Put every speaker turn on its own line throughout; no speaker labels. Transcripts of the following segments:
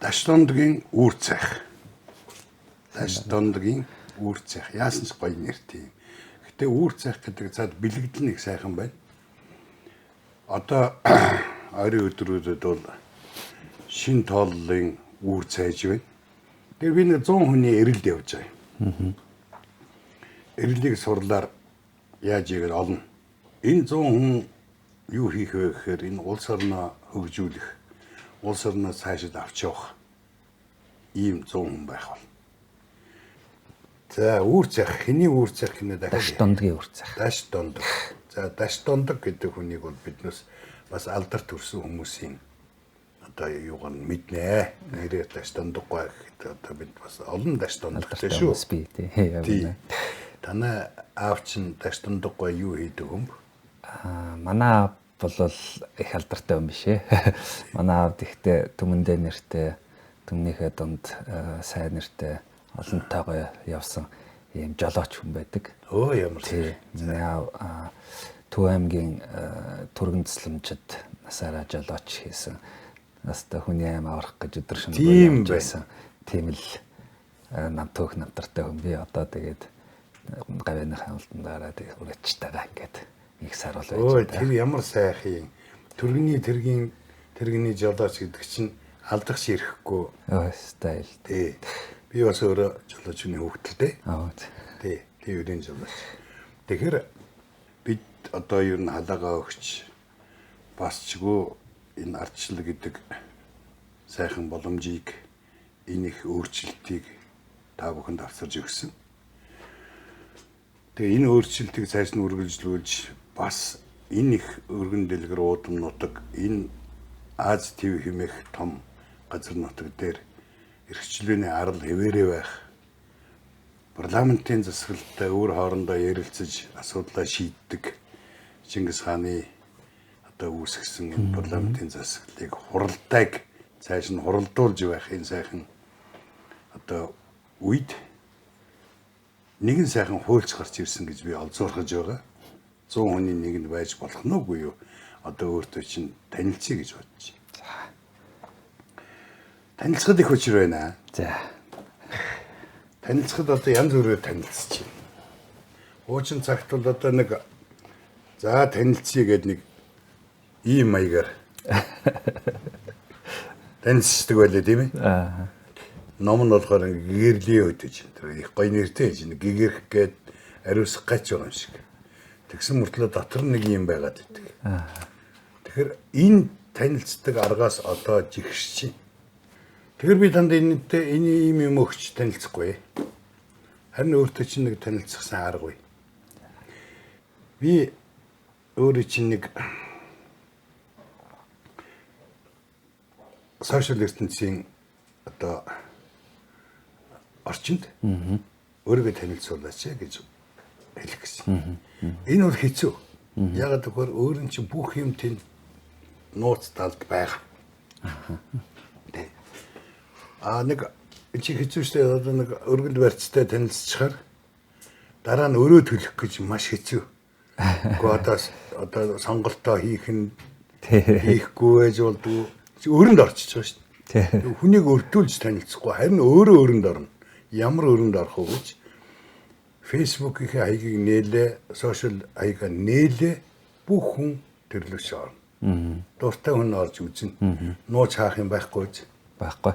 Даш Дондгийн үр цайх. Даш Дондгийн үр цайх. Яасан ч гоё нэртэй юм. Гэтэ үр цайх гэдэг цаад бэлэгдэл нэг сайхан байна. Одоо ойрын өдрүүдэд бол шин тооллын үр цайж байна. Тэр би нэг 100 хүний эрэлд явж байгаа юм. Эрлийг сурлаар яаж игээр олно. Энэ 100 хүн юу хийх вэ гэхээр энэ улс орноо хөгжүүлэх, улс орноо цаашид авч явах ийм 100 хүн байх бол. За, үүр цайх, хэний үүр цайх гинэ дахиад.
Даш Дондгийн үүр цайх.
Даш Дондог. За, Даш Дондог гэдэг хүнийг бол биднээс бас алдар төрсэн хүмүүсийн одоо юугаар нь мэднэ. Нэрээр Даш Дондоггүй гэхэд одоо бид бас олон Даш Дондогтой шүү.
Би тий.
Танай аав чинь Даш Дондоггүй юу хийдэг юм бэ?
Аа, манай аав бол их алдартай юм биш ээ. Манай аав тэгтээ түмэндээ нэртэй, түмнийхээ дунд сайн нэртэй, олонтойгоо явсан ийм жолооч хүн байдаг.
Өө, ямар
сайн. Миний аав Төв аймгийн түргэн тусламжид насаараа жолооч хийсэн. Настай хүний аим аврах гэж өдөр шөнөгүй явж байсан. Тийм л нам төөх намтартай хүн би одоо тэгээд гавьяаныхаа хамтанд гараад үрээчтэйгээ ингээд их саруул байж
байна. Өө, тэр ямар сайхан юм. Түргэний тэргийн тэрэгний жолооч гэдэг чинь алдах ирэхгүй.
Өө, стайл.
Тий. Би бас өөрөө жолоочны хүүхдэлтэй.
Аа.
Тий, тий өрийн жолооч. Тэгэхээр бид одоо ер нь халаагаа өгч басчгүй энэ ардчлал гэдэг сайхан боломжийг, энэ их өөрчлөлтийг та бүхэнд авчирч өгсөн. Тэгээ энэ өөрчлөлтийг цааш нь үргэлжлүүлж бас энэ их өргөн дэлгэр уудам нутаг, энэ Аз төв хэмээх том газар нутаг дээр эрхчлөөний арал хэвээрээ байх, парламентын засаглалтай өөр хоорондоо ярилцаж асуудлаа шийддэг Чингис хааны одоо үүсгэсэн энэ парламентын засаглалыг, хуралдааг цааш нь хуралдуулж байх энэ сайхан одоо үед нэгэн сайхан хуульч гарч ирсэн гэж би олзуурхаж байгаа. 100 хүний нэг нь байж болох нь үгүй юу? Одоо өөртөө чинь танилцъя гэж бодож байна. Танилцахад их учир байна.
За.
Танилцахад одоо янз бүрээр танилцчих. Хуучин цагт бол одоо нэг за танилцъя гэд нэг ийм маягаар танилцдаг байлаа, тийм ээ?
Аа.
Ном нь болохоор гэгэрлийн өдөж. Тэр их гоё нэртэй чинь гэгэрх гээд ариусгах гэж байгаа юм шиг. Тэгсэн мөртлөө дотор нэг юм байгаад байдаг.
Аа.
Тэгэхээр энэ танилцдаг аргаас одоо жигшчих. Тэгэхээр би танд энэтэй энэ ийм юм өгч танилцахгүй. Харин өөртөө чинь нэг танилцсан аргагүй. Би өөрөө чинь нэг сошиал ертөнцийн одоо орчинд өөрийгөө танилцуулаач гэж хэлэх гэсэн. Энэ бол хэцүү. Ягаад гэвэл өөр нь чинь бүх юм тэнд нууц талд байгаа. Тэ. Аа, нэг чи хэцүү шттэ, одоо нэг өргөнд барьцтай танилцчихаар дараа нь өрөө төлөх гэж маш хэцүү. Гэхдээ одоо сонголтоо хийх нь хийхгүй байж болдгоо. Өрөнд орчиж байгаа шүү дээ. Хүнийг өртүүлж танилцахгүй, харин өөрөө өрөнд орно. Ямар өрөнд орох вэ гэж Facebook-ийн хаягийг нээлээ, сошиал хаягаа нээлээ, бүх хүн төрлөөс орно. Дуртай хүн орж үзнэ. Нууц хаах юм байхгүй ч
байхгүй.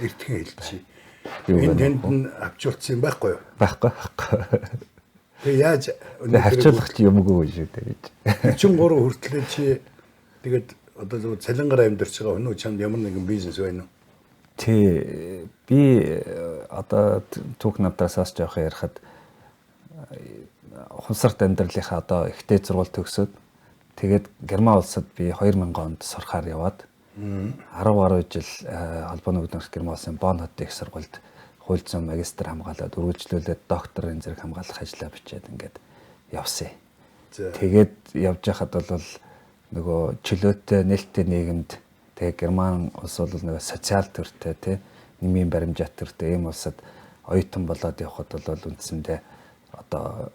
Эртхэн хэлчихье. Энэ тэнд нь авчулсан юм байхгүй юу?
Байхгүй.
Тэгээ яаж
хавчуулах чи юмгүй шүү дээ гэж.
43 хүртлээ чи тэгээд одоо зөв цалингаар амьдарч байгаа хүн үү, чамд ямар нэгэн бизнес байна уу?
Тий, би одоо түүх намтаасаас жоох ярихад ухамсарт амьдралынхаа одоо ихтэй сургууль төгсөөд тэгээд Герман улсад би 2000 онд сурахаар яваад 10 гаруй жил холбооны бүгд Герман улсын Бон хотын их сургуульд хууль зүйн магистр хамгаалаад үргэлжлүүлээд докторын зэрэг хамгаалах ажлаа бичээд ингээд явсан. Тэгээд явж байхад бол нөгөө чөлөөтэй нээлттэй нийгэмд, тэгээ Герман улс бол нөгөө социал төртэй, тий, нийгмийн баримжаат төртэй ийм улсад оюутан болоод явхад бол үндсэндээ одоо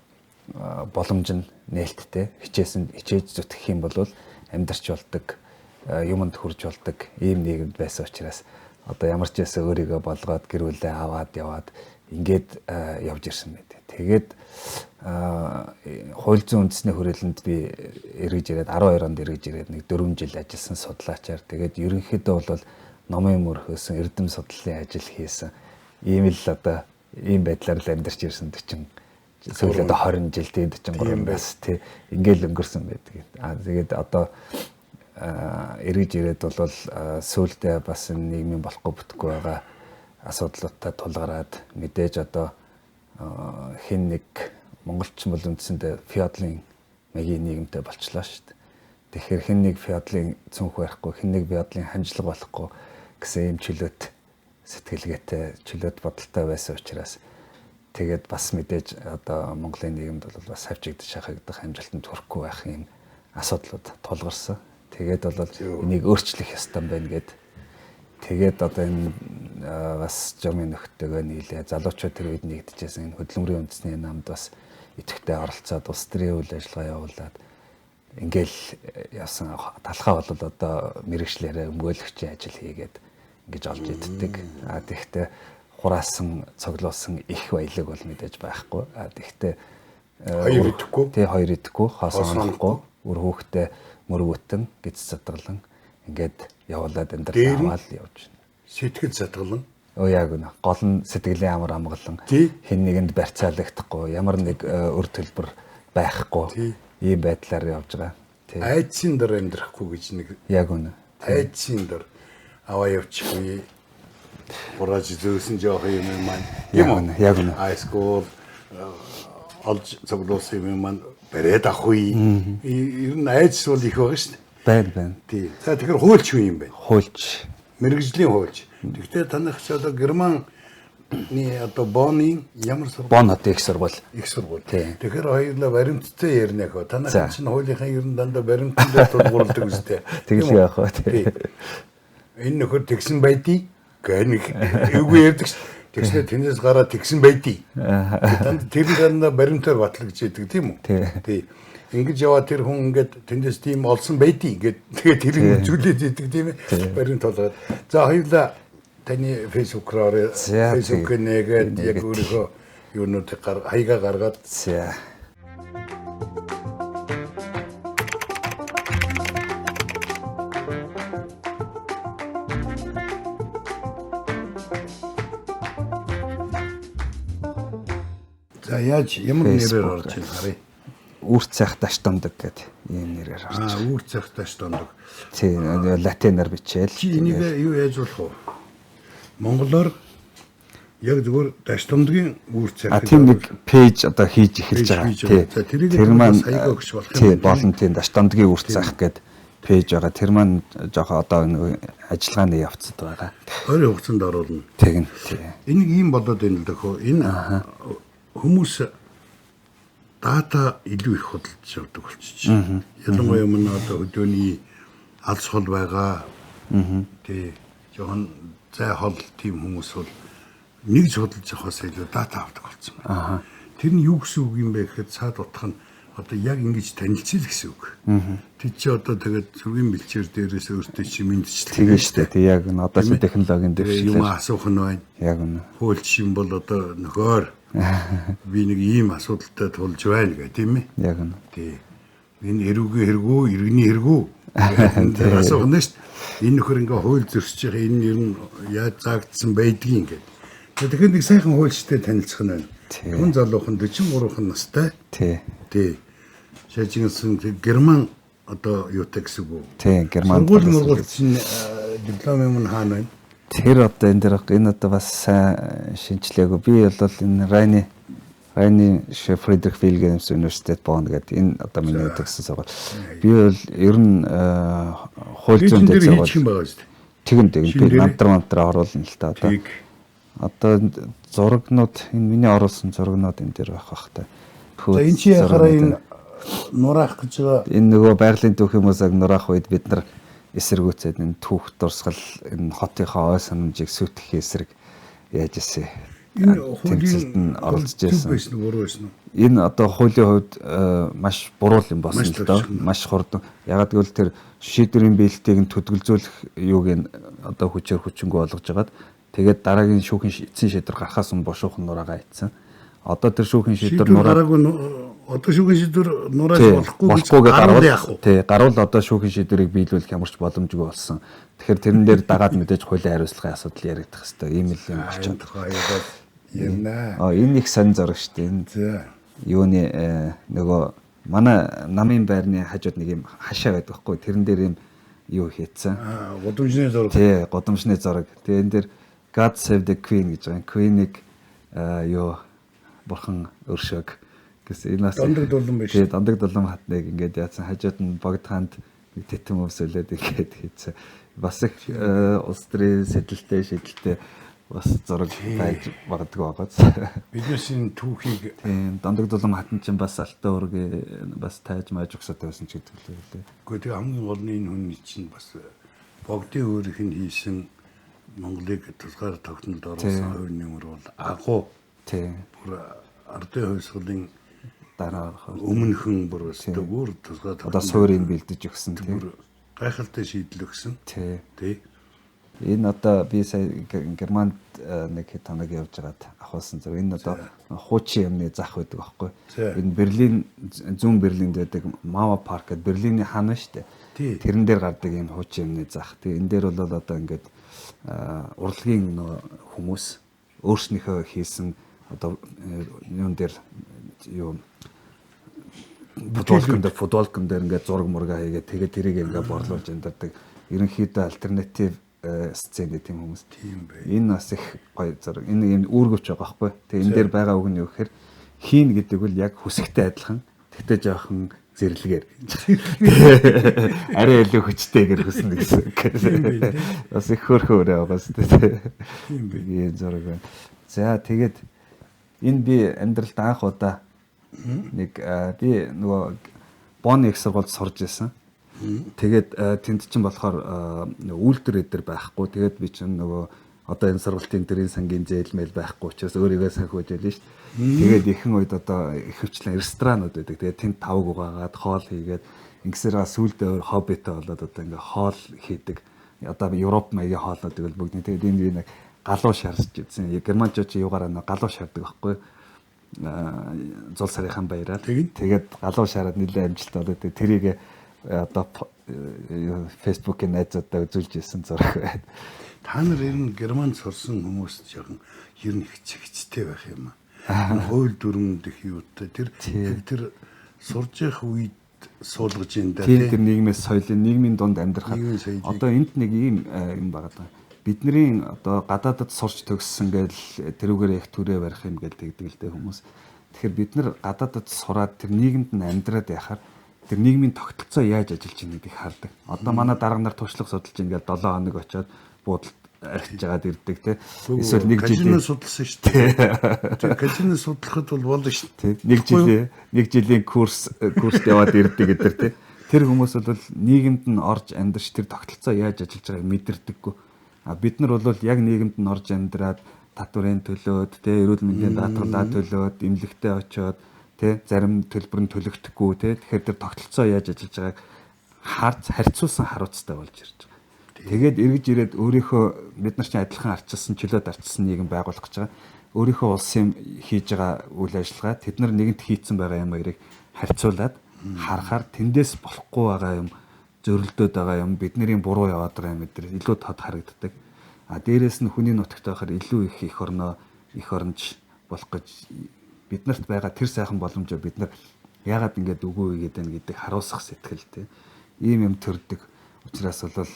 боломж нь нээлттэй, хичээсэн хичээж зүтгэх юм бол амьдарч болдог, юмд хүрж болдог ийм нийгэмд байсан учраас Одоо ямар ч байсан өөрийгөө болгоод гэр бүлээ аваад яваад ингээд явж ирсэн байт. Тэгээд хууль зүйн үндэсний хүрээлэнд би эргэж ирээд 12 онд эргэж ирээд нэг 4 жил ажилласан судлаачаар. Тэгээд ерөнхийдөө бол номын мөр хөөсөн, эрдэм судлалын ажил хийсэн. Ийм л одоо ийм байдлаар л амьдарч ирсэн 40 сүүл одоо 20 жил тий 43 нас тий ингээл өнгөрсөн байдаг. Аа тэгээд одоо эргэж ирээд бол сүүлдээ бас энэ нийгмийн болохгүй бүтэхгүй байгаа асуудлуудтай тулгараад мэдээж одоо хэн нэг монголчин бол үндсэндээ феодлын маягийн нийгэмтэй болчлоо шүү дээ. Тэгэхээр хэн нэг феодлын цүнх барихгүй, хэн нэг феодлын хамжлага болохгүй гэсэн ийм чөлөөт сэтгэлгээтэй, чөлөөт бодолтой байсан учраас тэгээд бас мэдээж одоо Монголын нийгэмд бол бас хавчигдах, шахагдах, амжилтанд хүрэхгүй байх юм асуудлууд тулгарсан. Тэгээд бол энийг өөрчлөх ёстой юм байна гэд. Тэгээд одоо энэ бас журмын нөхдөйгөө нийлээ. Залуучууд тэр үед нэгдэжсэн энэ хөдөлмөрийн үндэсний намд бас идэвхтэй оролцоод улс төрийн үйл ажиллагаа явуулаад ингээл явсан. Талхаа бол одоо мэрэгчлэрээ өмгөөлөгчийн ажил хийгээд ингэж олж иддэг. А тэгвэл хураасан, цоглуулсан их баялаг бол мэдээж байхгүй. А тэгвэл
хоёр идэхгүй.
Тий, хоёр идэхгүй, хоосон онохгүй, үр хүүхдээ мөргөтөн, гиз задгалан ингээд явуулаад амьдрал аваад явж байна.
Сэтгэл задгалан.
Өө яг үнэ. Гол нь сэтгэлийн амар амгалан. Хэн нэгэнд барьцаалагдахгүй, ямар нэг өр төлбөр байхгүй. Ийм байдлаар явж байгаа.
Тий. Айдсын дор амьдрахгүй гэж нэг.
Яг үнэ.
Айдсын дор аваа явчихгүй. Хурааж зөөсөн жоох юм маань.
Тийм үү? Яг үнэ.
Айскул олж цоглуулсан юм маань бариад авах үе. Ер нь айдас бол их байгаа шүү дээ.
Байна байна.
Тий. За тэгэхээр хуульч хүн юм байна.
Хуульч.
Мэргэжлийн хуульч. Гэхдээ танах чи одоо Германы одоо Бонны ямар сургууль?
Бон хотын их сургууль.
Их сургууль. Тэгэхээр хоёулаа баримттай ярина хөө. Танах чинь хуулийнхаа ер нь дандаа баримтан дээр тулгуурладаг үстэй.
Тэгэл яах вэ?
Тий. Энэ нөхөр тэгсэн байдий гэх нэг эвгүй ярьдаг ш. Тэгснээр тэнээс гараад тэгсэн байдий. Данд тэр дандаа баримтаар батлагдж идэг тийм үү?
Тий.
Ингэж яваа тэр хүн ингээд тэндээс тийм олсон байдий ингээд тэгээд тэр үзүүлээд идэг тийм ээ. Баримт толгойд. За хоёулаа таны Facebook-роор Facebook нэгээд яг өөрийнхөө юунуудыг хаягаа гаргаад.
За.
За яаж ямар нэрээр орж ийн харъя.
Үүр цайх даш дондог гэдэг ийм нэрээр орж.
Аа, үүр цайх даш дондог.
Тий, латинаар бичээл.
Чи энийг юу яаж болох вэ? Монголоор яг зүгээр даш дондгийн үүр цайх.
А тийм нэг пэйж одоо хийж эхэлж байгаа.
Тий. За тэрийг маань саягаа өгч болох
юм. Тий, болон тийм даш дондгийн үүр цайх гэдэг пэйж байгаа. Тэр маань жоохон одоо нэг ажиллагааны явцад байгаа.
Ойрын хугацаанд оруулна.
Тэгнь. Тий.
Энийг ийм болоод байна л да хөө. Энэ хүмүүс дата илүү их худалдаж авдаг болчих. Ялангуяа өмнө одоо хөдөөний алс хол байгаа. Тий. Жохон зай хол тийм хүмүүс бол нэг ч худалдаж авахаас илүү дата авдаг болсон байна. Тэр нь юу гэсэн үг юм бэ гэхэд цаад утга нь одоо яг ингэж танилцъя л гэсэн үг. Тэг чи одоо тэгээд зүргийн бэлчээр дээрээс өөртөө чи мэдчихлээ.
Тэгээ шүү дээ. Тэг яг н одоо чи технологийн
дэвшлэр юм асуух нь байна.
Яг үнэ.
Хуульч юм бол одоо нөхөр би нэг ийм асуудалтай тулж байна гэх тийм ээ.
Яг үнэ.
Тий. Энэ эрүүгийн хэрэгүү, иргэний хэрэгүү гэдэг асуух нь шүү дээ. Энэ нөхөр ингээ хууль зөрчиж байгаа энэ ер нь яаж заагдсан байдгийг ингээд. Тэгэхээр нэг сайхан хуульчтай танилцах нь байна. Хүн залуухан 43 настай.
Тий.
Тий. Шажигнсан Герман одоо юутай гэсэн үг үү?
Тий, Герман.
Сургууль мургуул чинь диплом юм нь хаана байна?
Тэр одоо энэ дэр энэ одоо бас сайн шинжилээгүй. Би бол энэ Райны Фридрих Вильгельмс университет Бонн гэдэг энэ одоо миний төгссөн сургууль. Би бол ер нь хууль зүйн
дэд сургууль.
Тэгэн тэгэн би намтар оруулна л та одоо. Одоо зурагнууд энэ миний оруулсан зурагнууд энэ дээр байх бах та.
За энэ чи яхаараа энэ нураах гэж байгаа.
Энэ нөгөө байгалийн түүхийн музейг нураах үед бид нар эсэргүүцээд энэ түүх дурсгал энэ хотынхоо ой санамжийг сүйтгэх эсрэг яаж исэн.
Энэ хуулийн
оролцож байсан.
Байсан уу, буруу байсан уу?
Энэ одоо хуулийн хувьд маш буруу юм болсон л доо. Маш хурдан. Ягаад гэвэл тэр шийдвэрийн биелэлтийг нь төдөлзүүлэх юуг нь одоо хүчээр хүчингү болгож хагаад тэгээд дараагийн шүүхийн эцсийн шийдвэр гарахаас өмнө бушуухан нураагаа ицсэн. Одоо тэр шүүхийн шийдвэр
нураагүй одоо шүүхийн шийдвэр нурааж болохгүй
гэж гарвал яах вэ? Тий, гарвал одоо шүүхийн шийдвэрийг биелүүлэх ямар ч боломжгүй болсон. Тэгэхээр тэрэн дээр дагаад мэдээж хуулийн хариуцлагын асуудал яригдах хэвээр ийм л юм
болчиход байгаа. Ярина.
Энэ их сонь зураг шүү дээ. Энэ юуны нөгөө манай намын байрны хажууд нэг юм хашаа байдаг байхгүй. Тэрэн дээр юм юу хийцэн.
Гудамжны зураг.
Тий, гудамжны зураг. Тэгээ энэ дээр God Save the Queen гэж байгаа. Queen-ийг юу бурхан өршөөг гэсэн энэ бас
Дондог дулан биш.
Тий, Дондог дулан хатныг ингээд яатсан хажууд нь богдхаанд нэг тэтэн өвсөлээд ингээд хийцэн. Бас их улс төрийн сэтэлтэй шидэлтэй бас зураг байж магадгүй байгаа.
Биднээс энэ түүхийг
тийм Дондог дулан хатан чинь бас алтан ургийн бас тайж мааж угсаатай байсан ч гэдэг лээ.
Үгүй тэгээ хамгийн гол нь энэ хүний чинь бас богдын өөрийнх нь хийсэн Монголыг тусгаар тогтнолд оруулсан хувь нэмэр бол агуу.
Тийм.
Бүр ардын хувьсгалын
дараа
өмнөхөн бүр өстө бүр тусгаар
одоо суурийг бэлдэж өгсөн тийм.
Гайхалтай шийдэл өгсөн.
Тий. Энэ одоо би сая Германд нэг хэд хоног явж байгаад ахуулсан зэрэг энэ одоо хуучин юмны зах байдаг байхгүй. Энэ Берлин зүүн Берлинд байдаг Мава парк гэдэг Берлиний хан шүү дээ. Тэрэн дээр гардаг юм хуучин юмны зах. Тэгээ энэ дээр бол одоо ингээд урлагийн нөө хүмүүс өөрснийхөө хийсэн одоо юун дээр юу футболкон дээр ингээд зураг мурга хийгээд тэгээд тэрийг ингээд борлуулж амьдардаг. Ерөнхийдөө альтернатив сцен гэх тийм хүмүүс.
Тийм бай.
Энэ бас их гоё зураг. Энэ юм үүргэвч байгаа байхгүй. Тэгээ энэ дээр байгаа үг нь юу гэхээр хийн гэдэг үл яг хүсэгтэй адилхан. Тэгтээ жоохон зэрлэгээр. Арай илүү хүчтэйгээр хүснэ гэсэн. Бас их хөөрхөн өрөө байгаа шүү дээ.
Тийм бай.
Ийм зураг байна. За тэгээд энэ би амьдралд анх удаа нэг би нөгөө Бонн их сургуульд сурж исэн. Тэгээд тэнд чинь болохоор үйлдвэр эдэр байхгүй. Тэгээд би чинь нөгөө одоо энэ сургалтын төрийн сангийн зээл мэл байхгүй учраас өөрийгөө санхүүж байлаа шүү дээ. Тэгээд ихэнх үед одоо ихэвчлэн ресторанууд байдаг. Тэгээд тэнд тавг угаагаад хоол хийгээд ингэсээрээ сүүлдээ өөр хоббитой болоод одоо ингээ хоол хийдэг. Одоо Европ маягийн хоолнууд гэвэл бүгд. Тэгээд энэ би нэг галуу шарж идсэн. Германчууд чи юугаараа нэг галуу шардаг байхгүй. Зул сарынхан баяраар. Тэгээд галуу шараад нэлээд амжилт болоод тэрийг одоо Facebook-ийн найзуудаа үзүүлж ирсэн зураг байна.
Та нар ер нь Германд сурсан хүмүүс жоохон ер нь хэцэгцтэй байх юм аа. Хууль дүрмэнд их юутай. Тэр сурж явах үед суулгаж ин да
тийм. Тэр нийгмээс соёлын нийгмийн дунд амьдрахад одоо энд нэг ийм юм байгаа даа. Бидний одоо гадаадад сурч төгссөн гээл тэрүүгээр их түрээ барих юм гээл тэгдэг л дээ хүмүүс. Тэгэхээр бид нар гадаадад сураад тэр нийгэмд нь амьдраад яхаар тэр нийгмийн тогтолцоо яаж ажиллаж байна гэдгийг хардаг. Одоо манай дарга нар туршлага судалж ингээл 7 хоног очиод буудалд архиж жагаад ирдэг те.
Эсвэл нэг жилийн судалсан шүү дээ. Тэр казино судлахад бол болно шүү
дээ. Нэг жилийн курст яваад ирдэг гэдэр те. Тэр хүмүүс бол нийгэмд нь орж амьдарч тэр тогтолцоо яаж ажиллаж байгааг мэдэрдэггүй. А бид нар бол яг нийгэмд нь орж амьдраад татварын төлөөд те, эрүүл мэндийн даатгалаа төлөөд, эмнэлэгтээ очиод тэ зарим төлбөр нь төлөгдөхгүй тэ. Тэгэхээр тэр тогтолцоо яаж ажиллаж байгааг харьцуулсан харуцтай болж ирж байгаа. Тэгээд эргэж ирээд өөрийнхөө бид нар чинь адилхан арчилсан, чөлөөт арчилсан нийгэм байгуулах гэж байгаа. Өөрийнхөө улсын хийж байгаа үйл ажиллагаа тэд нар нэгэнт хийцэн байгаа юм хоёрыг харьцуулаад харахаар тэндээс болохгүй байгаа юм, зөрөлдөөд байгаа юм, бидний буруу яваад байгаа юм гэдэр илүү тод харагддаг. А дээрэс нь хүний нутагт байхаар илүү их их орноо их оронч болох гэж биднэрт байгаа тэр сайхан боломжоо бид нар яагаад ингэж үгүй хийгээд байна гэдэг харуулсах сэтгэл тий. Ийм юм төрдөг. Учраас бол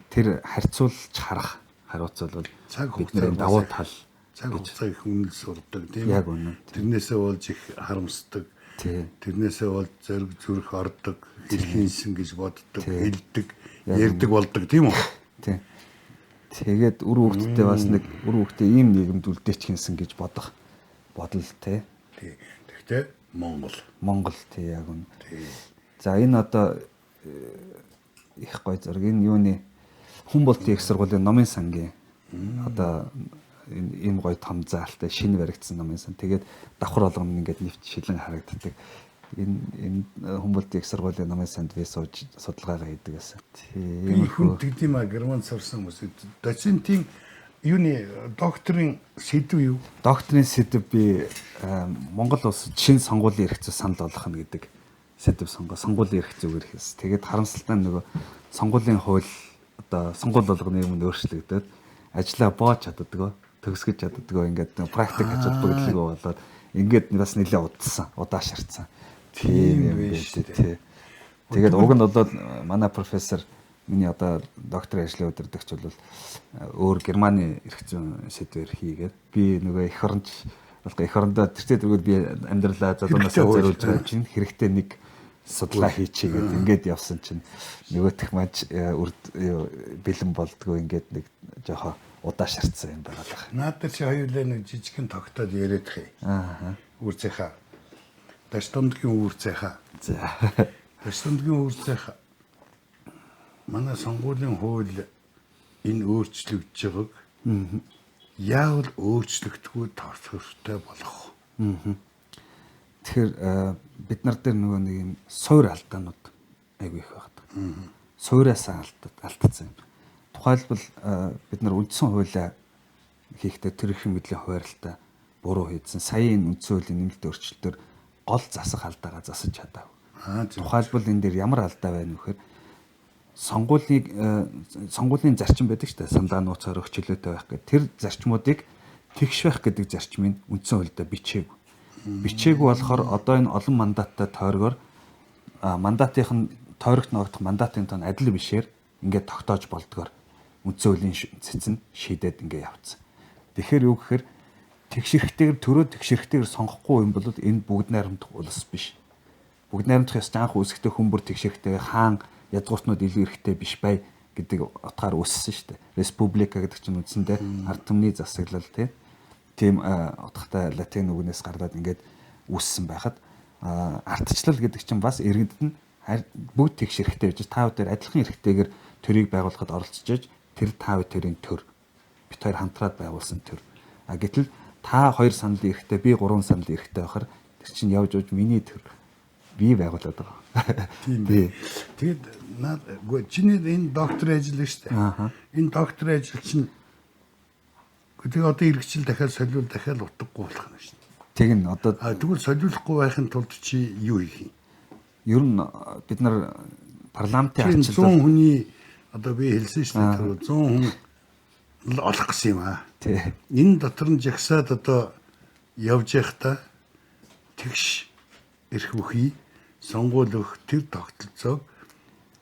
тэр харьцуулж харах хариуцвал бол бидний давуу тал.
Цаг хугацаа их үнэл сурдаг тийм.
Яг үнэн.
Тэрнээсээ болж их харамсдаг. Тэрнээсээ болж зориг зүрх ордог, хэлхийнсэн гэж боддог, хэлдэг, ярьдаг болдог тийм үү?
Тий. Тэгээд үр хөвгтдээ бас нэг үр хөвгтөө ийм нийгэмд үлдээч хинсэн гэж бодох бодол тий.
Тий. Тэгтээ Монгол.
Монгол тий яг үнэ. Тий. За энэ одоо их гой зураг. Энэ юуны Хүмболтын их сургуулийн номын сангийн одоо энэ ийм гой том заалтай шинэ баригдсан номын сан. Тэгээд давхар болгоно ингээд нэвт шилэн харагддаг. Энэ Humboldt их сургуулийн намын санд би сууж судалгаагаа хийдэг байсан.
Тийм. Хүн тэгдэм а Германд сурсан хүмүүс. Доцентийн юуны докторийн сэдв юу?
Докторийн сэдв би Монгол улсад шинэ сонгуулийн эрх зүй санал болгох нь гэдэг сэдв сонгоо. Сонгуулийн эрх зүгээр хийсэн. Тэгээд харамсалтай нь нөгөө сонгуулийн хууль одоо сонгуул болгоны юм өөрчлөгдөд ажлаа боож чаддаггүй, төгсгөж чаддаггүй, ингээд практик ач холбогдолгүй болоод ингээд бас нэлээ удсан, удаашарцсан. Тийм юм биш тий. Тэгээд уг нь бол манай профессор миний одоо докторийн ажлын удирдагч бол өөр Германы эрх зүйн сэдвээр хийгээд би нөгөө эх оронч болох эх орондоо тэртээ тэргүүд би амьдралаа залуунаасаа зориулж байгаа чинь хэрэгтэй нэг судалгаа хийчихье гээд ингээд явсан чинь нөгөөх маань бэлэн болдгоо ингээд нэг жоохон удаашарцсан юм байгаа даа.
Наад чи хоёулаа нэг жижигхэн тогтоод яриад хий.
Аа.
Үрцийнхаа. Даштундгийн үрцийнхаа.
За.
Даштундгийн үрцийнхаа. Манай сонгуулийн хууль энэ өөрчлөгдөж байгааг яавал өөрчлөгдөхгүй товчхортой болох вэ?
Тэгэхээр бид нар дээр нөгөө нэг юм суур алдаанууд айгүй их байдаг. Суураасаа алдсан юм. Тухайлбал бид нар үндсэн хуулиа хийхдээ тэр их мэдлийн хуваарлтаа буруу хийдсэн. Сая энэ үндсэн хуулийн нэмэлт өөрчлөлтөөр гол засах алдаагаа засаж чадаагүй. Тухайлбал энэ дээр ямар алдаа байна вэ гэхээр сонгуулийн зарчим байдаг шүү дээ. Саналаа нууцаар өгч чөлөөтэй байх гэх. Тэр зарчмуудыг тэгш байх гэдэг зарчмыг үндсэн хуульдаа бичээгүй. Бичээгүй болохоор одоо энэ олон мандаттай тойргоор мандатынх нь тойрогт ногдох мандатын тоон адил бишээр ингээд тогтоож болдгоор үндсэн хуулийн цэцэн шийдээд ингээд явцсан. Тэгэхээр юу гэхээр тэгш эрхтэйгээр төрөө тэгш эрхтэйгээр сонгохгүй юм бол энэ бүгд найрамдах улс биш. Бүгд найрамдах ёс анх үүсэхдээ хүн бүр тэгш эрхтэй хаан язгууртнууд илүү эрхтэй биш бай гэдэг утгаар үүссэн шүү дээ. Республика гэдэг чинь үндсэндээ ард түмний засаглал тийм утгатай латин үгнээс гараад ингээд үүссэн байхад ардчлал гэдэг чинь бас иргэдэд нь бүгд тэгш эрхтэй гэж та бүдээр адилхан эрхтэйгээр төрийг байгуулахад оролцож иж тэр та бүдэрийн төр бит хоёр хамтраад байгуулсан төр. А гэтэл та хоёр санал эрхтэй би гурван санал эрхтэй байхаар тэр чинь явж явж миний төр би байгуулад байгаа.
Тийм. Тэгээд наад чиний энэ докторийн ажил шүү дээ. Энэ докторийн ажил чинь тэгээ одоо эргэжил дахиад солиул дахиад утгагүй болох нь шүү дээ.
Тэгнь одоо
тэгвэл солиулахгүй байхын тулд чи юу хийх юм?
Ер нь бид нар парламентын
арчлал 100 хүний одоо би хэлсэн шүү дээ тэр 100 хүн олох гэсэн юм аа.
Тий.
Энэ дотор нь жагсаад одоо явж явахдаа тэгш эрх бүхий сонгуул өгөх тэр тогтолцоог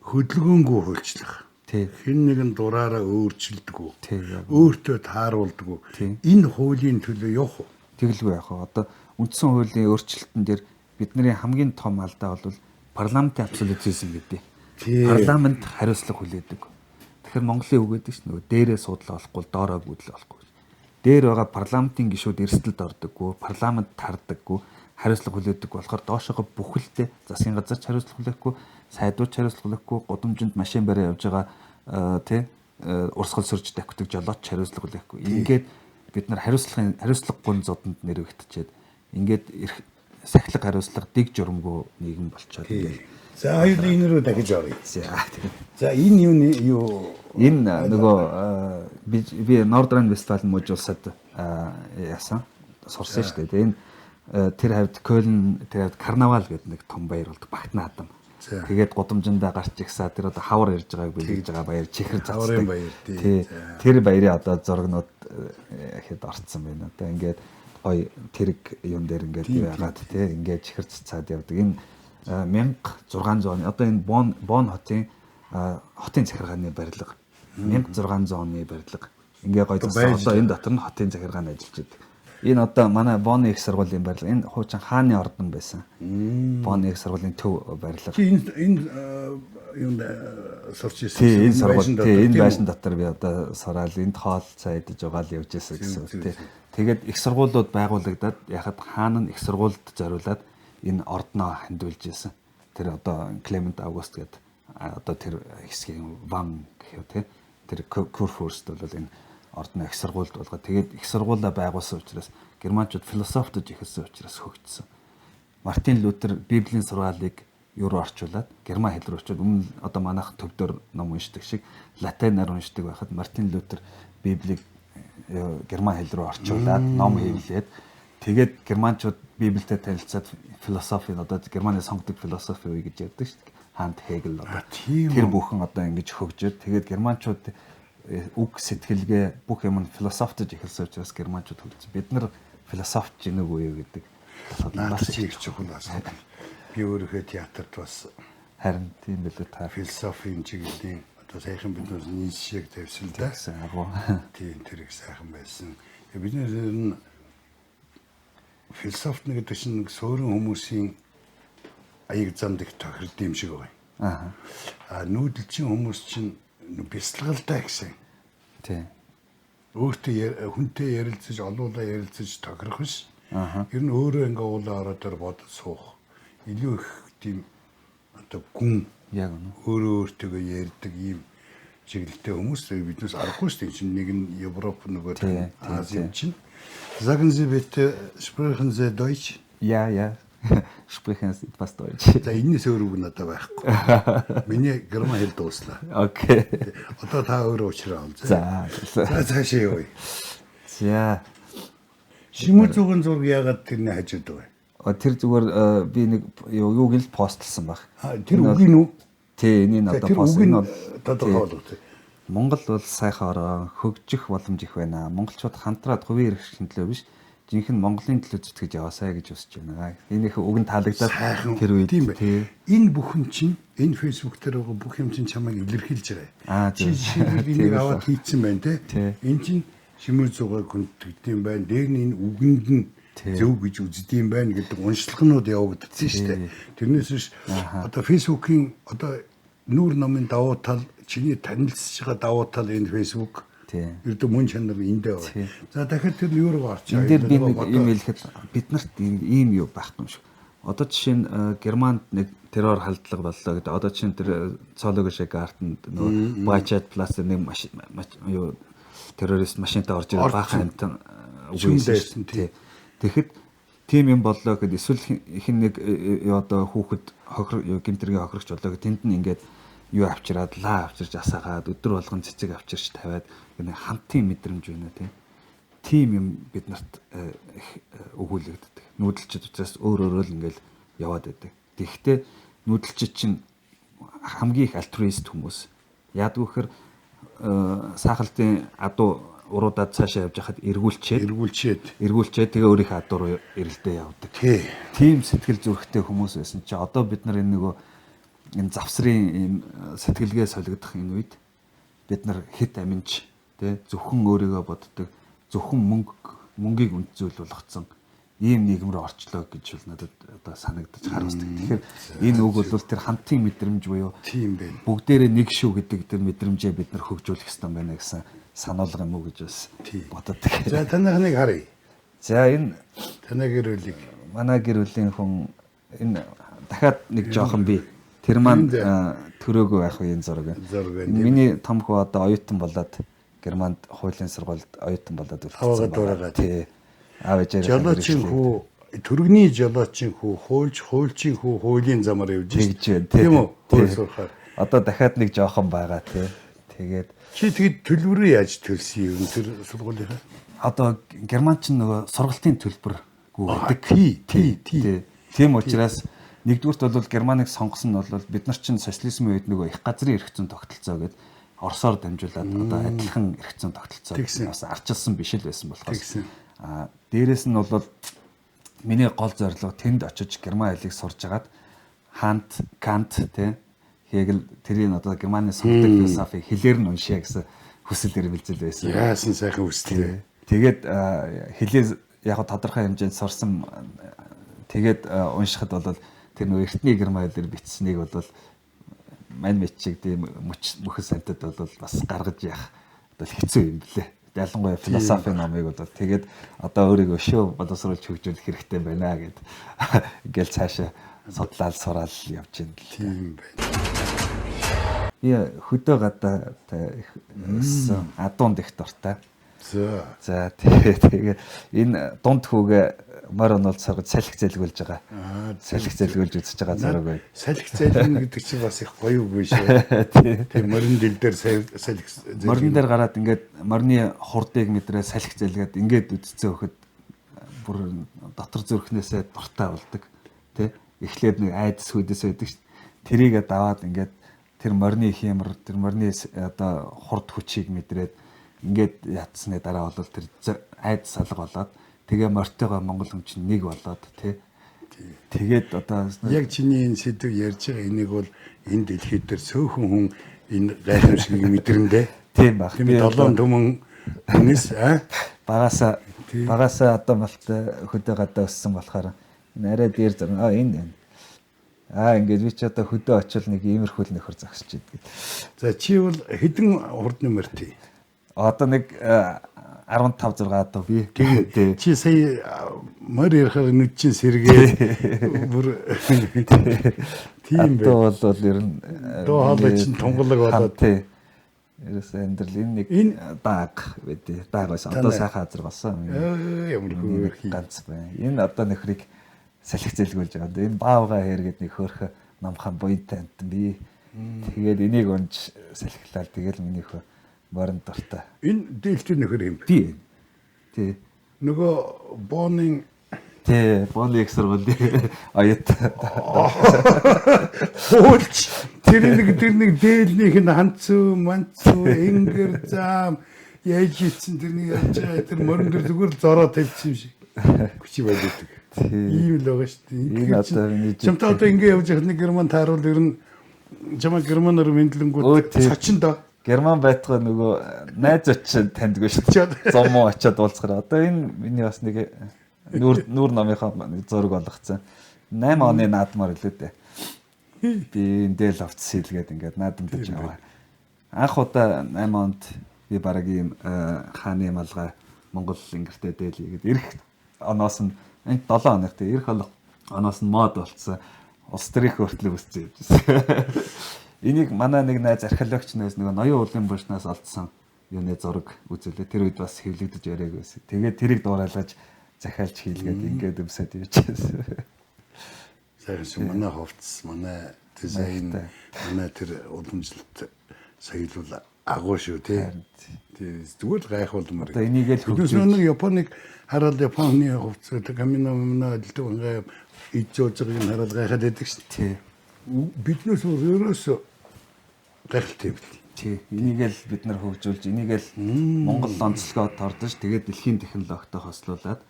хөдөлгөөнгүй хуульчлах. Хэн нэгэн дураараа өөрчилдөггүй. Өөртөө тааруулдаггүй. Энэ хуулийн төлөө явах уу?
Тэгэлгүй яах вэ? Одоо үндсэн хуулийн өөрчлөлтөн дээр бидний хамгийн том алдаа бол парламентын абсолютизм гэдэг. Парламент хариуцлага хүлээдэг. Тэгэхээр Монголын үг гэдэг чинь нөгөө дээрээ суудлаа болохгүй, доороо гүйдлээ болохгүй. Дээр байгаа парламентын гишүүд эрсдэлд ордоггүй, парламент тардаггүй, хариуцлага хүлээдэг болохоор доошогоо бүхэлдээ засгийн газар ч хариуцлага хүлээхгүй, сайдууд ч хариуцлага хүлээхгүй, гудамжинд машин бариа явж байгаа урсгал сөрж давхдаг жолооч хариуцлага хүлээхгүй. Ингээд бид нар хариуцлагагүй зодонд нэрвэгдчихэд ингээд сахилга хариуцлага дэг журамгүй нийгэм болчоод ингээд.
За хоёул энэ рүү дахиж оръё. За энэ юуны юу
энэ нөгөө би Нордрайн-Вестфален мужи улсад яасан сурсан шүү дээ. Энэ тэр хавьд Кёльн тэр хавьд карнавал гэдэг нэг том баяр болдог багтна адам. Тэгээд гудамжиндаа гарч игсаа тэр одоо хавар ирж байгааг бэлгэлж байгаа баяр чихэр
цацдаг. Баяр тий.
Тэр баярын одоо зургнууд ихэд орцсон байна. Одоо ингээд гоё тэрэг юм дээр ингээд байгаад тий ингээд чихэр цацаад явдаг. Энэ 1600 оны одоо энэ Бон хотын захиргааны барилга 1600 оны барилга. Ингээ гоё засан. Одоо энэ дотор нь хотын захиргааны ажиллаж байдаг. Энэ одоо манай Бонны их сургуулийн барилга. Энэ хуучин хааны ордон байсан. Бонны их сургуулийн төв барилга.
Чи энэ юунд сурч ирсэн?
Тий, энэ сургууль. Тий, энэ байшин дотор би одоо сураал энд хоол цай идэж байгаа л явж байсан гэсэн үг тий. Тэгээд их сургуулиуд байгуулагдаад яхад хаан нь их сургуульд зориулаад энэ ордноо хандуулж исэн. Тэр одоо Клемент Август гэдэг одоо тэр хэсгийн вам гэх юм тий. Тэр Курфюрст бол энэ ордноо их сургуульд болгоод тэгээд их сургуулаа байгуулсан учраас германчууд философтож эхэлсэн учраас хөгжсөн. Мартин Лютер Библийн сургаалыг юу руу орчуулад, герман хэл рүү орчуулад, өмнө одоо манайх төвдөр ном уншдаг шиг латинаар уншдаг байхад Мартин Лютер Библийг герман хэл рүү орчуулад ном хэвлээд, тэгээд германчууд Библиэтэй танилцаад философи, одоо Германы сонгодог философи үе гэж ярьдаг шүү дээ. Хаант Хегел одоо тэр бүхэн одоо ингэж хөгжөөд, тэгээд германчууд үг сэтгэлгээ бүх юм нь философтож эхэлсэн учраас германчууд хөгжсөн. Бид нар философч гинэг үе гэдэг
асуудал бас их чухал асуудал. Би өөрийнхөө театрт бас
харин тийм билүү та.
Философийн чиглэлийн одоо саяхан бид нар Ницшег тавьсан л да.
Агуу.
Тийм, тэр их сайхан байсан. Бид нар нь философт гэдэг чинь нэг суурин хүмүүсийн аяг замд их тохирд юм шиг байна. Аа нүүдэлчин хүмүүс чинь бясалгалтай гэсэн.
Тийм.
Өөртөө хүнтэй ярилцаж, олуулаа ярилцаж тохирох биш. Ер нь өөрөө ингээ уулаа ороод тэр бодож суух. Илүү их тийм одоо гүн
яг үнэ.
Өөрөө өөртөөгөө ярьдаг ийм чиглэлтэй хүмүүс биднээс аргагүй шүү дээ. Чинь нэг нь Европ, нөгөө Ази юм чинь. Sagen Sie bitte, sprechen Sie Deutsch?
Ja, ja. Sprechen Sie etwas Deutsch.
За, энэс өөр үг надад байхгүй. Миний герман хэл дууслаа.
Окей.
Одоо та өөрөө уучраа ол.
За.
За, цаашаа явъя.
За.
Шимүү зугын зураг яагаад тэрний хажууд байгаа?
Тэр зүгээр би нэг юуг л постлсан баг.
Тэр үгийг үү?
Тий, энийг одоо
пост энэ бол тодорхойлох.
Монгол бол сайхан орон, хөгжих боломж их байна. Монголчууд хамтраад хувийн эрхчлэн төлөө биш, жинхэнэ Монголын төлөө зүтгэж яваасай гэж хүсэж байна. Энийх үг нь таалагдаад тэр үед
тийм ээ. Энэ бүхэн чинь энэ Facebook дээр байгаа бүх юм чинь чамайг илэрхийлж байгаа. Чи жишээлбэл энийг аваад хийцэн байна те. Энэ чинь шимүү зугааг хүндэгдэм байна. Дээр нь энэ үгэнд нь зөв гэж үздэм байна гэдэг уншлагнууд явагдсан шүү дээ. Тэрнээс биш одоо Facebook-ийн одоо нүүр номын давуу тал, чиний танилцж байгаа давуу тал энэ Facebook. Ердөө мөн чанар эндээ байна. За, дахиад тэр юу руу орчих.
Энэ дээр би нэг юм хэлэхэд бид нарт ийм юу байхгүй юм шиг. Одоо жишээ нь Германд нэг террор халдлага боллоо гэдэг. Одоо жишээ нь тэр Zoologische Garten нөгөө Бачат Плац нэг юу террорист машинтай орж ирээд баахан амьтан
үгүйсэн.
Тэгэхэд тийм юм боллоо гэхэд эсвэл хэн нэг одоо хүүхэд хохир гэмтэргийн хохирогч боллоо гэхэд тэнд нь ингээд юу авчираад, лаа авчирч асаагаад, өдөр болгон цэцэг авчирч тавиад нэг хамтын мэдрэмж байна тийм. Тийм юм бид нарт их өгүүлэгддэг. Нүүдэлчд учраас өөр өөрөөр л ингээл яваад байдаг. Тэгэхдээ нүүдэлчд чинь хамгийн их альтруист хүмүүс. Яадаг вэхэр саахалтын адуу уруудаад цаашаа явж хахад эргүүлчээд тэгээ өөрийнхөө адуу руу эрэлдээ явдаг. Тийм сэтгэл зүрхтэй хүмүүс байсан чи одоо бид нар энэ нөгөө энэ завсрын ийм сэтгэлгээ солигдох энэ үед бид нар хит аминж тэ зөвхөн өөрийгөө боддог, зөвхөн мөнгийг үнд зүйл болгоцсон ийм нийгэм рүү орчлоо гэж бол надад одоо санагдаж харуулдаг. Тэгэхээр энэ үг бол тэр хамтын мэдрэмж буюу
тийм байна.
Бүгдээрээ нэг шүү гэдэг тэр мэдрэмжээ бид нар хөгжүүлэх ёстой байна гэсэн сануулга юм уу гэж бас боддог.
За, танайхныг харъя.
За, энэ
танай гэр бүлийг.
Манай гэр бүлийн хүн энэ дахиад нэг жоохон би тэр маань төрөөгөө байх үеийн зураг. Миний том хүү одоо оюутан болоод Германд хуулийн сургуульд оюутан болоод
үлдсэн байна.
Тий. Аав ээжээ
жолоочийн хүү, төрөгний жолоочийн хүү, хуульч, хуульчийн хүү хуулийн замаар явж
байна.
Тийм үү? Хууль сурахаар.
Одоо дахиад нэг жоохон байгаа тий. Тэгээд
чи тэгэд төлбөрөө яаж төлсөн юм тэр сургуулийнхаа?
Одоо Герман ч нөгөө сургалтын төлбөргүй
байдаг. Тий, тий, тий.
Тийм учраас нэгдүгüрт бол Германыг сонгосон нь бол бид нар чинь социализмын үед нөгөө их газрын эрх зүйн тогтолцоо гэдэг Оросоор дамжуулаад одоо адилхан эрх зүйн тогтолцоо бас арчилсан биш л байсан болохоос. Аа, дээрэс нь бол миний гол зорилго тэнд очиж герман хэлийг сурж агаад Хант, Кант тий Хегел тэрийг одоо Германы сонгодог философи хэлээр нь уншия гэсэн хүсэл эрмэлзэл байсан.
Яасан сайхан хүсэл вэ?
Тэгээд хэлээ яг тодорхой хэмжээнд сурсан. Тэгээд уншихад бол тэр нөгөө эртний герман хэлээр бичсэнийг бол мань мэт шиг тийм мөч мөхөс амтад бол бас гаргаж явах одоо хэцүү юм блэ. Ялангуяа философи номыг бол тэгээд одоо өөрийгөө шүү боловсруулж хөгжүүлэх хэрэгтэй байна гэд ингээл цаашаа судлаал сураал явж байна л.
Тийм байна.
Би хөдөө гадаа өссөн, адуунд их дуртай.
За.
За тэгээ энэ дунд хүүгээ морь онолд саргаж салхи зэлгүүлж байгаа. Салхи зэлгүүлж үзэж байгаа зураг байна.
Салхи зэлгэнэ гэдэг чинь бас их гоё үг биш үү? Тийм морин дэл дээр салхи зэлгэнэ.
Морин дээр гараад ингээд морины хурдыг мэдрээ салхи зэлгээд ингээд үдцэн өгөхөд бүр дотор зүрхнээсээ дуртай болдог. Тэ? Эхлээд нэг айдас хүйдэс байдаг шүү. Тэрийг даваад ингээд тэр морины хиймэр, тэр морины одоо хурд хүчийг мэдрээд ингээд ятсны дараа бол тэр айдас алга болоод тэгээ мортойгоо монгол хүн чинь нэг болоод тий. Тэгээд одоо
яг чиний энэ сэдв ярьж байгаа энийг бол энэ дэлхий дээр цөөхөн хүн энэ гайхамшигыг мэдрэндээ.
Тийм баг.
Тийм 7 түмэн хүнээс
багасаа одоо малтай хөдөө гадаа өссөн болохоор энэ арай дээр зурна. Энэ. Ингээд би ч одоо хөдөө очил нэг иймэрхүү нөхөр зогсож идэг.
За чи бол хэдэн хурдны морьтой?
Одоо нэг 15 6 одоо би.
Тий. Чи сая морь ярихаар нүд чинь сэргээ бүр тийм
бэ. Одоо бол ер нь
дуу хоолой чинь тунгалаг болоод
тий. Ерөөсөө амьдрал энэ нэг дааг байдээ. Дааг байсан. Одоо сайхан газар болсон.
Ямар хөөрхий
ганц байна. Энэ одоо нөхрийг салхи зэлгүүлж байгаа. Энэ баавга хэргээд нэг хөөрхө намхан буянтай амтан би. Тэгээд энийг унж салхилаа. Тэгэл миний хөө морин дуртай.
Энэ дээлтэй нөхөр юм бэ?
Би. Тий.
Нөгөө Бонын
тий, Бонны их сургуулийн оюут.
Хуульч тэр нэг дээлнийх нь ханцуу, манцуу, ингэр зам яаж ицсэн тэрнийг яаж байгаа тэр морин дээр зүгээр л зороо тавьчихсан юм шиг. Хүчи байдаг. Ийм л байгаа шүү дээ.
Энэ одоо миний
чамтай одоо ингэ явж явах нэг герман тааруул ер нь чамаа германаар мэдлэнгүүд цочин доо.
Герман байтгаа нөгөө найз очиж таньдгүй шүү дээ. Зам очиад уулзахаар. Одоо энэ миний бас нэг нүүр номынхаа зураг болгоцсон. 8 оны наадмаар илүү дээ. Би энэ дээл овц хийлгээд ингээд наадамдаж яваа. Анх удаа 8 онд би бараг ийм хааны малгай Монгол ингэртэй дээл хийгээд ирэх оноос нь 7 оных дээ. Ирэх оноос нь мод болцсон. Улс төрийн хүртэл өссөн юм жисэн. Энийг манай нэг найз археологч найз нөгөө ноён уулын булшнаас олдсон юуны зураг үзүүлээ. Тэр үед бас хэвлэгдэж яриаг байсан. Тэгээд тэрийг дуурайлгаж захиалж хийлгээд ингээд өмсөд явж байсан.
Сайхан шүү. Манай хувцас, манай дизайн, манай тэр уламжлалт соёл бол агуу шүү тий. Тий, зүгээр л гайхуулмаар.
Одоо энийг л
хөгжүүлж. Нэг Японыг хараад Японы хувцас, камино мөн элдв ингээ иж жууж байгааг нь хараад гайхаад байдаг шүү.
Тий.
Биднээс өөрөөсөө гайхалтай юм бэл.
Тий. Энийг л бид нар хөгжүүлж, энийг л Монгол онцлогоо тордож, тэгээд дэлхийн технологитой хослуулад,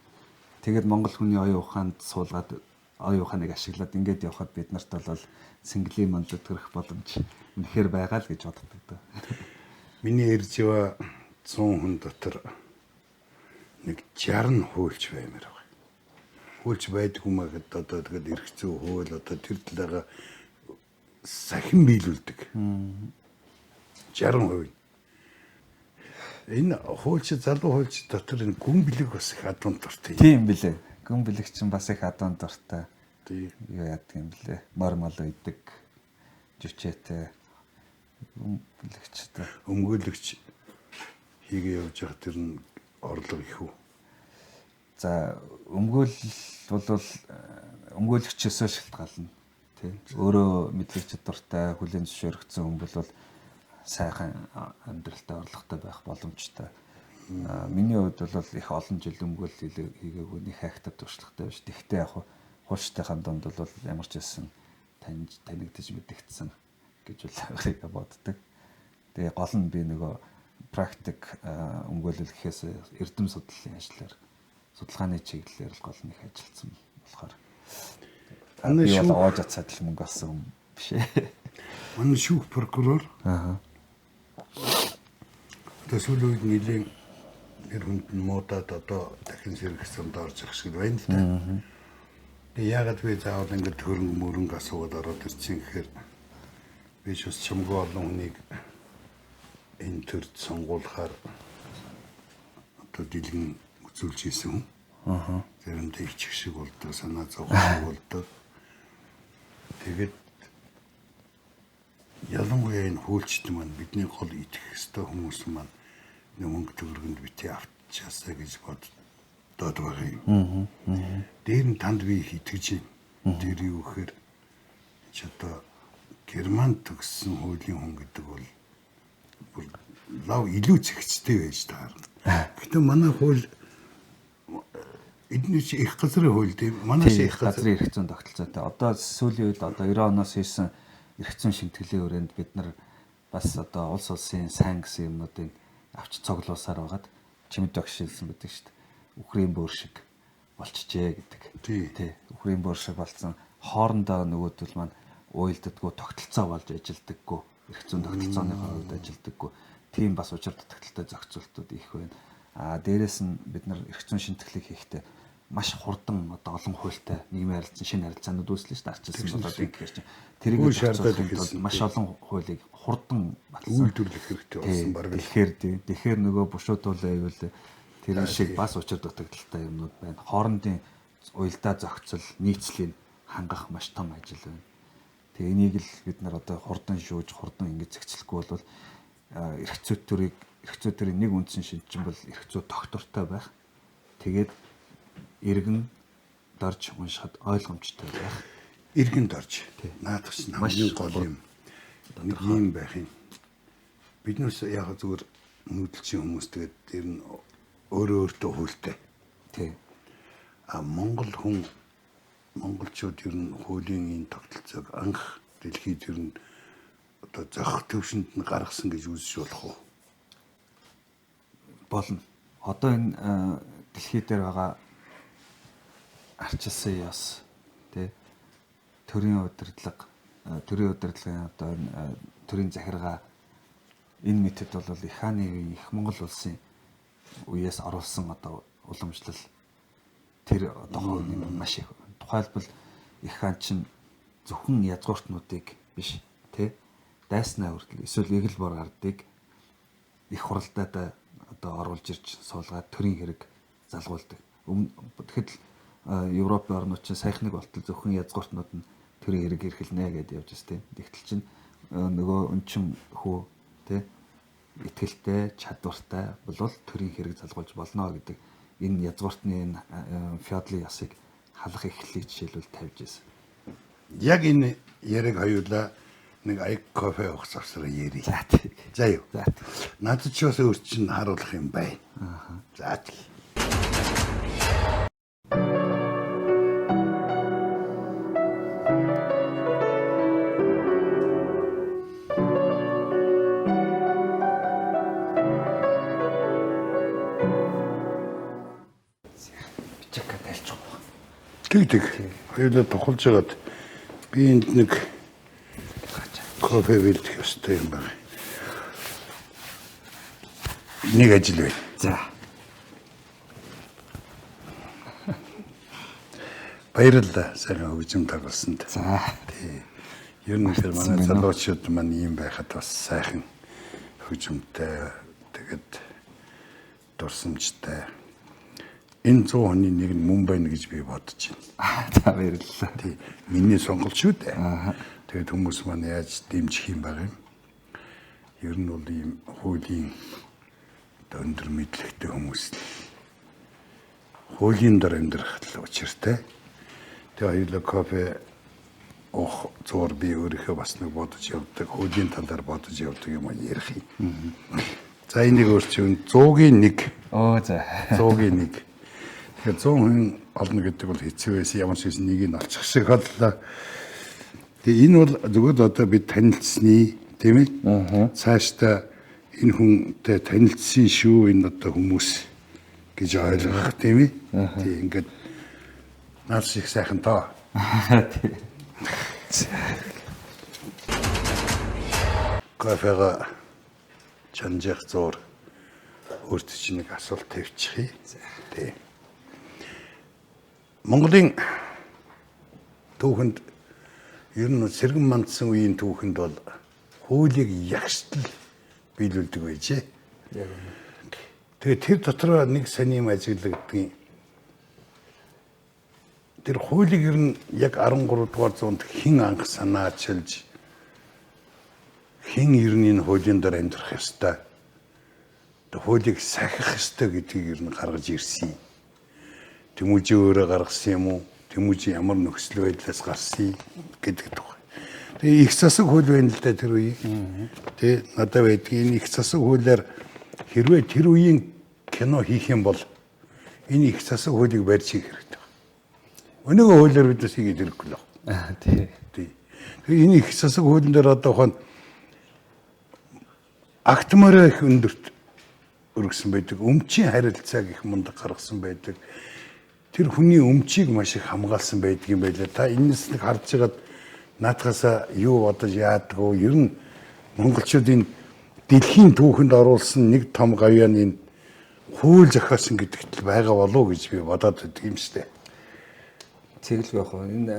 тэгээд монгол хүний оюун ухаанд суулгаад, оюун ухааныг ашиглаад ингээд явхад бид нарт бол сэнгэлийн мандад төрөх боломж үнэхээр байгаа л гэж боддог доо.
Миний ярьж яваа 100 хүн дотор нэг 60 хуульч баймаар байгаа. Хуульч байдаг юм аа гэд одоо тэгээд эрх зүй хууль одоо тэр талаараа сахин биелүүлдэг. 60%. Энэ хуульч залуу хуульч дотор энэ гүн бэлэг бас их адуун дуртай.
Тийм билээ. Гүн бэлэг чинь бас их адуун дуртай.
Тийм.
Юу яадаг юм блэ? Мор мол идэг. Жүчээтэй. Гүн бэлэгчтэй.
Өмгөөлөгч хийгээ явж байгаа тэр нь орлого их үү?
За өмгөөл бол өмгөөлөгчөөсөө шалтгаална. Тий. Өөрөө мэдлэг чадвартай, хүлээн зөвшөөрөгдсөн хүн бол сайхан амьдралтай, орлоготой байх боломжтой. Миний хувьд бол их олон жил өмгөөл хийгээгүй нэг хайхтай туршлагатай биш. Тэгвэл яг хуульчдынхаа дунд бол ямар ч байсан танигдаж мэдэгдсэн гэж бол боддог. Тэгээ гол нь би нөгөө практик өмгөөлөл гэхээс эрдэм судлалын ажлаар судалгааны чиглэлээр л гол нь их ажилласан болохоор би бол оож ацаад л мөнгө олсон юм биш ээ.
Манай шүүх прокурор.
Аа.
Одоо сүүлийн үед нэлийн нэр хүнд нь муудаад одоо дахин сэргэх сумд орж ирэх шиг байна л да. Тэгээ яагаад би заавал ингэж хөрөнгө мөрөнгө асуугаад ороод ирсэн гэхээр би ч бас чамгүй олон хүнийг энэ төрд сонгуулахаар одоо дэлгэн үзүүлж ийсэн хүн.
Аа.
Заримдаа ичих шиг болдог, санаа зовх шиг болдог. Тэгээд ялангуяа энэ хуульчид маань бидний гол итгэх ёстой хүмүүс маань Мөнгө төгрөгөнд бити авчаасаа гэж боддоод байгаа юм. Дээр нь танд би их итгэж байна. Тэр юу гэхээр чи одоо Герман төгссөн хуулийн хүн гэдэг бол бүр лав илүү зэгцтэй байж таарна. Гэхдээ манай хууль эдний чи их газрын хууль тийм манай
их газрын эрх зүйн тогтолцоотой. Одоо сүүлийн үед одоо 90 оноос хийсэн эрх зүйн шимтгэлийн өрөөнд бид нар бас одоо улс улсын сайн гэсэн юмнуудыг авч цуглуулсаар байгаад чимэд багш шилсэн гэдэг шүү дээ. Үхрийн бөөр шиг болчихжээ гэдэг. Тий. Үхрийн бөөр шиг болсон. Хоорондоо нөгөөдөл маань уйлддаггүй, тогтолцоо болж ажилдаггүй, эрх зүйн тогтолцооны хувьд ажилдаггүй. Тийм бас учир дутагдaltaй зохицуултууд их байна. А дээрэс нь бид нар эрх зүйн шинтгэлийг хийхдээ маш хурдан одоо олон хуультай нийгмийн харилцан шинэ харилцаанууд үүслээ шүү дээ. Арчилсан болоод ингэхээр чинь тэрийг
шаардаад
эхэлсэн. Маш олон хуулийг хурдан
баталсан. Үйлдвэрлэх хэрэгтэй болсон
бараг. Тэгэхээр тий. Тэгэхээр нөгөө бушуудуулаа ивэл тэр шиг бас учир дутагдaltaй юмнууд байна. Хоорондын уялдаа зохицол, нийцлийг хангах маш том ажил байна. Тэгээ энийг л бид нар одоо хурдан шүүж, хурдан ингэж зэгцлэхгүй бол эрх зүй төрийг эрх зүй төрийн нэг үндсэн шинжин бол эрх зүй тогтвортой байх. Тэгээд иргэн дорж уншихад ойлгомжтой байх.
Иргэн дорж. Наадах чинь хамгийн гол юм. Нэг юм байх юм. Биднээс яг зүгээр нүүдэлчин хүмүүс тэгээд ер нь өөрөө өөртөө хуультай.
Тий.
А Монгол хүн монголчууд ер нь хуулийн энэ тогтолцоог анх дэлхийд ер нь одоо зохих төвшөнд нь гаргасан гэж үзэж болох уу?
Болно. Одоо энэ дэлхий дээр байгаа арчилсан ёс тий төрийн удирдлага, төрийн удирдлагын одоо энэ төрийн захиргаа энэ метод бол их хааны үеийн их Монгол улсын үеэс оруулсан одоо уламжлал тэр одоо хувь нь маш их. Тухайлбал их хаан чинь зөвхөн язгууртнуудыг биш тий дайснаа хүртэл эсвэл эгэл бор ардыг их хуралдаатай одоо оруулж ирж суулгаад төрийн хэрэг залгуулдаг. Тэгэхэд Европын орнууд чинь саяхныг болтол зөвхөн язгууртнууд нь төрийн хэрэг эрхэлнэ гэдээ явж байна тий. Тэгтэл чинь нөгөө өнчин хүү тий итгэлтэй, чадвартай болвол төрийн хэрэг залгуулж болно гэдэг энэ язгууртны энэ феодлын ясыг халах эхлэлийг жишээлбэл тавьж байсан.
Яг энэ яриаг хоёулаа нэг аяг кофе уух завсраа ярий.
За тий.
За юу.
За.
Надад ч бас өөр чинь харуулах юм байна.
Аа.
За тий.
Бичээка тайлчих واخ.
Тэг. Хоёулаа тухалж хагаад би энд нэг кофе бэлдэх ёстой юм байна. Нэг ажил байна.
За.
Баярлалаа. Сайхан хөгжим тоглосонд.
За.
Тий. Ер нь тэр манай залуучууд маань ийм байхад бас сайхан хөгжимтэй тэгээд дурсамжтай. Энэ 100 хүний нэг нь мөн байна гэж би бодож байна.
За баярлалаа.
Тий. Миний сонголт шүү дээ. Тэгээд хүмүүс маань яаж дэмжих юм байгаа юм. Ер нь бол ийм хуулийн одоо өндөр мэдлэгтэй хүмүүс л хуулийн дор амьдрах л учиртай. Тэгээ хоёулаа кофе уух зур би өөрийнхөө бас нэг бодож явдаг, хуулийн талаар бодож явдаг юм ярих юм. За энийг өөрчилж 100-ийн 1.
Оо за.
100-ийн 1. Тэгэхээр 100 хүн олно гэдэг бол хэцүү байсан. Ямар ч байсан нэгийг нь олчих шиг боллоо. Тэгээ энэ бол зүгээр л одоо бид танилцсны тийм ээ. Цаашдаа энэ хүнтэй танилцсан шүү энэ одоо хүмүүс гэж ойлгох тийм ээ. Тий ингээд наас их сайхан тоо.
Тий.
Кофега чанжих зур өөртөө чинь нэг асуулт тавьчих. Тий. Монголын түүхэнд ер нь сэргэн мандсан үеийн түүхэнд бол хуулийг ягштал биелүүлдэг байжээ.
Яг үнэ.
Тэгээ тэр дотроо нэг сони юм ажиглагдгийн. Тэр хуулийг ер нь яг 13 дугаар зуунд хэн анх санаачилж хэн ер нь энэ хуулийн дор амьдрах ёстой Хуулийг сахих ёстой гэдгийг ер нь гаргаж ирсэн. Тэмүүжин өөрөө гаргасан юм уу? Тэмүүжин ямар нөхцөл байдлаас гарсан гэдэг тухай. Тэгээ их засаг хууль байна л да тэр үеийн. Тэ надад байдаг энэ их засаг хуулиар хэрвээ тэр үеийн кино хийх юм бол энэ их засаг хуулийг барьж хийх хэрэгтэй. Өнөөгөө хуулиар бид бас хийгээд ирэхгүй л байна.
Тий.
Тий. Тэгээ энэ их засаг хуулийн дээр одоо хон агтмаараа их өндөрт өргөсөн байдаг. Өмчийн харилцааг их мундаг гаргасан байдаг. Тэр хүний өмчийг маш их хамгаалсан байдаг юм байлаа. Та энэс нэг харж байгаад наадхаасаа юу бодож яадгүй. Ер нь монголчуудын дэлхийн түүхэнд оруулсан нэг том гавьяаны энэ хууль зохиосон гэдэгт л байгаа болов уу гэж би бодоод байдаг юм штэ.
Тэгэлгүй яг энэ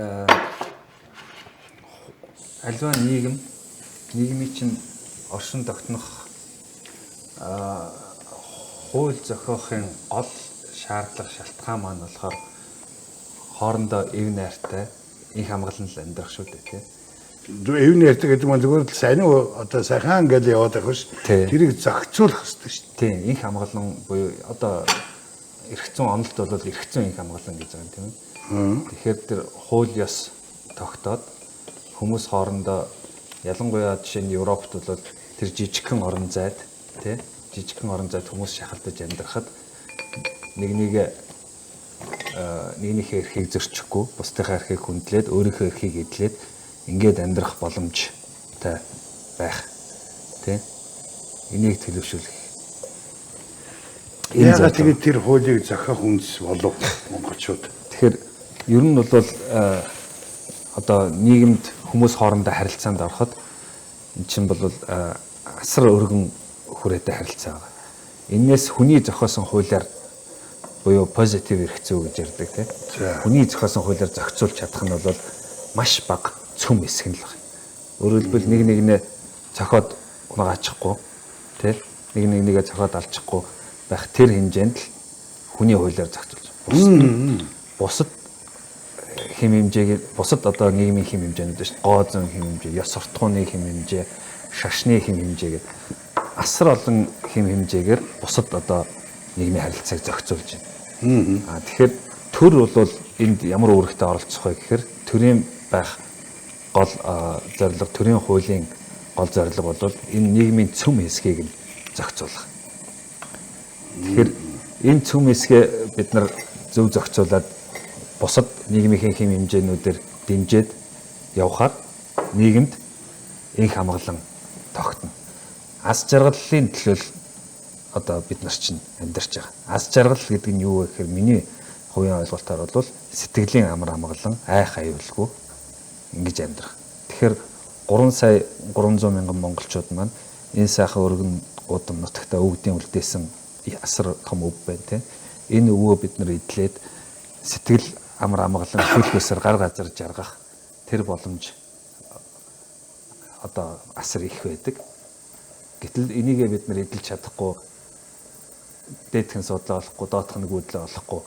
альва нийгэм нийгмийн чинь оршин тогтнох хууль зохиохын гол шаардлага шалтгаан маань болохоор хоорондоо эв найртай инх хамгаалан л амьдрах шүү дээ тий.
Эв найртай гэдэг маань зүгээр л сайн уу одоо сайхан ингээл яваад байх биш. Тэрийг зохицуулах хэрэгтэй шүү дээ.
Тийм, инх хамгаалан буюу одоо эрх зүйн онолт бол эрх зүйн инх хамгаалан гэж байгаа юм тийм ээ. Тэгэхээр тэр хууль ёс тогтоод хүмүүс хоорондоо ялангуяа жишээ нь Европт бол тэр жижигхэн орон зайд тий жижигхэн орон зайд хүмүүс шахалдаж амьдрахад нэг нэгнийхээ эрхийг зөрчихгүй, бусдынхаа эрхийг хүндлээд, өөрийнхөө эрхийг эдлээд ингээд амьдрах боломжтой байх тий. Энийг төлөвшүүлэх.
Яагаад тэгээд тэр хуулийг зохиох үндэс болов монголчууд?
Тэгэхээр ер нь бол одоо нийгэмд хүмүүс хоорондоо харилцаанд ороход эн чинь бол асар өргөн хүрээтэй харилцаа байгаа. Энээс хүний зохиосон хуулиар буюу позитив эрх зүй гэж ярьдаг тийм. Хүний зохиосон хуулиар зохицуулж чадах нь бол маш бага цөм хэсэг нь л байна. Өөрөөр хэлбэл нэг нэгнээ цохиод унгаачихгүй тийм. Нэг нэгнийгээ цохиод алчихгүй байх тэр хэмжээнд л хүний хуулиар зохицуулж. Бусад хэм хэмжээгээр бусад одоо нийгмийн хэм хэмжээнүүд шүү дээ. Гоо зөн хэм хэмжээ, ёс суртахууны хэм хэмжээ, шашны хэм хэмжээ гэдэг асар олон хэм хэмжээгээр бусад одоо нийгмийн харилцааг зохицуулж байна. Тэгэхээр төр бол энд ямар үүрэгтэй оролцох вэ гэхээр төрийн байх гол зорилго, төрийн хуулийн гол зорилго бол энэ нийгмийн цөм хэсгийг нь зохицуулах. Тэгэхээр энэ цөм хэсгээ бид нар зөв зохицуулаад бусад нийгмийн хэм хэмжээнүүдээр дэмжиж явхаар нийгэмд инх хамгаалан тогтно. Аз жаргалын төлөө одоо бид нар чинь амьдарч байгаа. Аз жаргал гэдэг нь юу вэ гэхээр миний хувийн ойлголтоор бол сэтгэлийн амар амгалан, айх аюулгүй ингэж амьдрах. Тэгэхээр 3 сая 300 мянган монголчууд маань энэ сайхан өргөн гудам нутагта өвгдийн үлдээсэн асар том өв байна тийм. Энэ өвөө бид нар эдлээд сэтгэл амар амгалан хөлгөөсөр гар газар жаргах тэр боломж одоо асар их байдаг. Гэтэл энийгээ бид нар эдэлж чадахгүй, дээдхэн судлаа олохгүй, доотх нь гүйдлээ олохгүй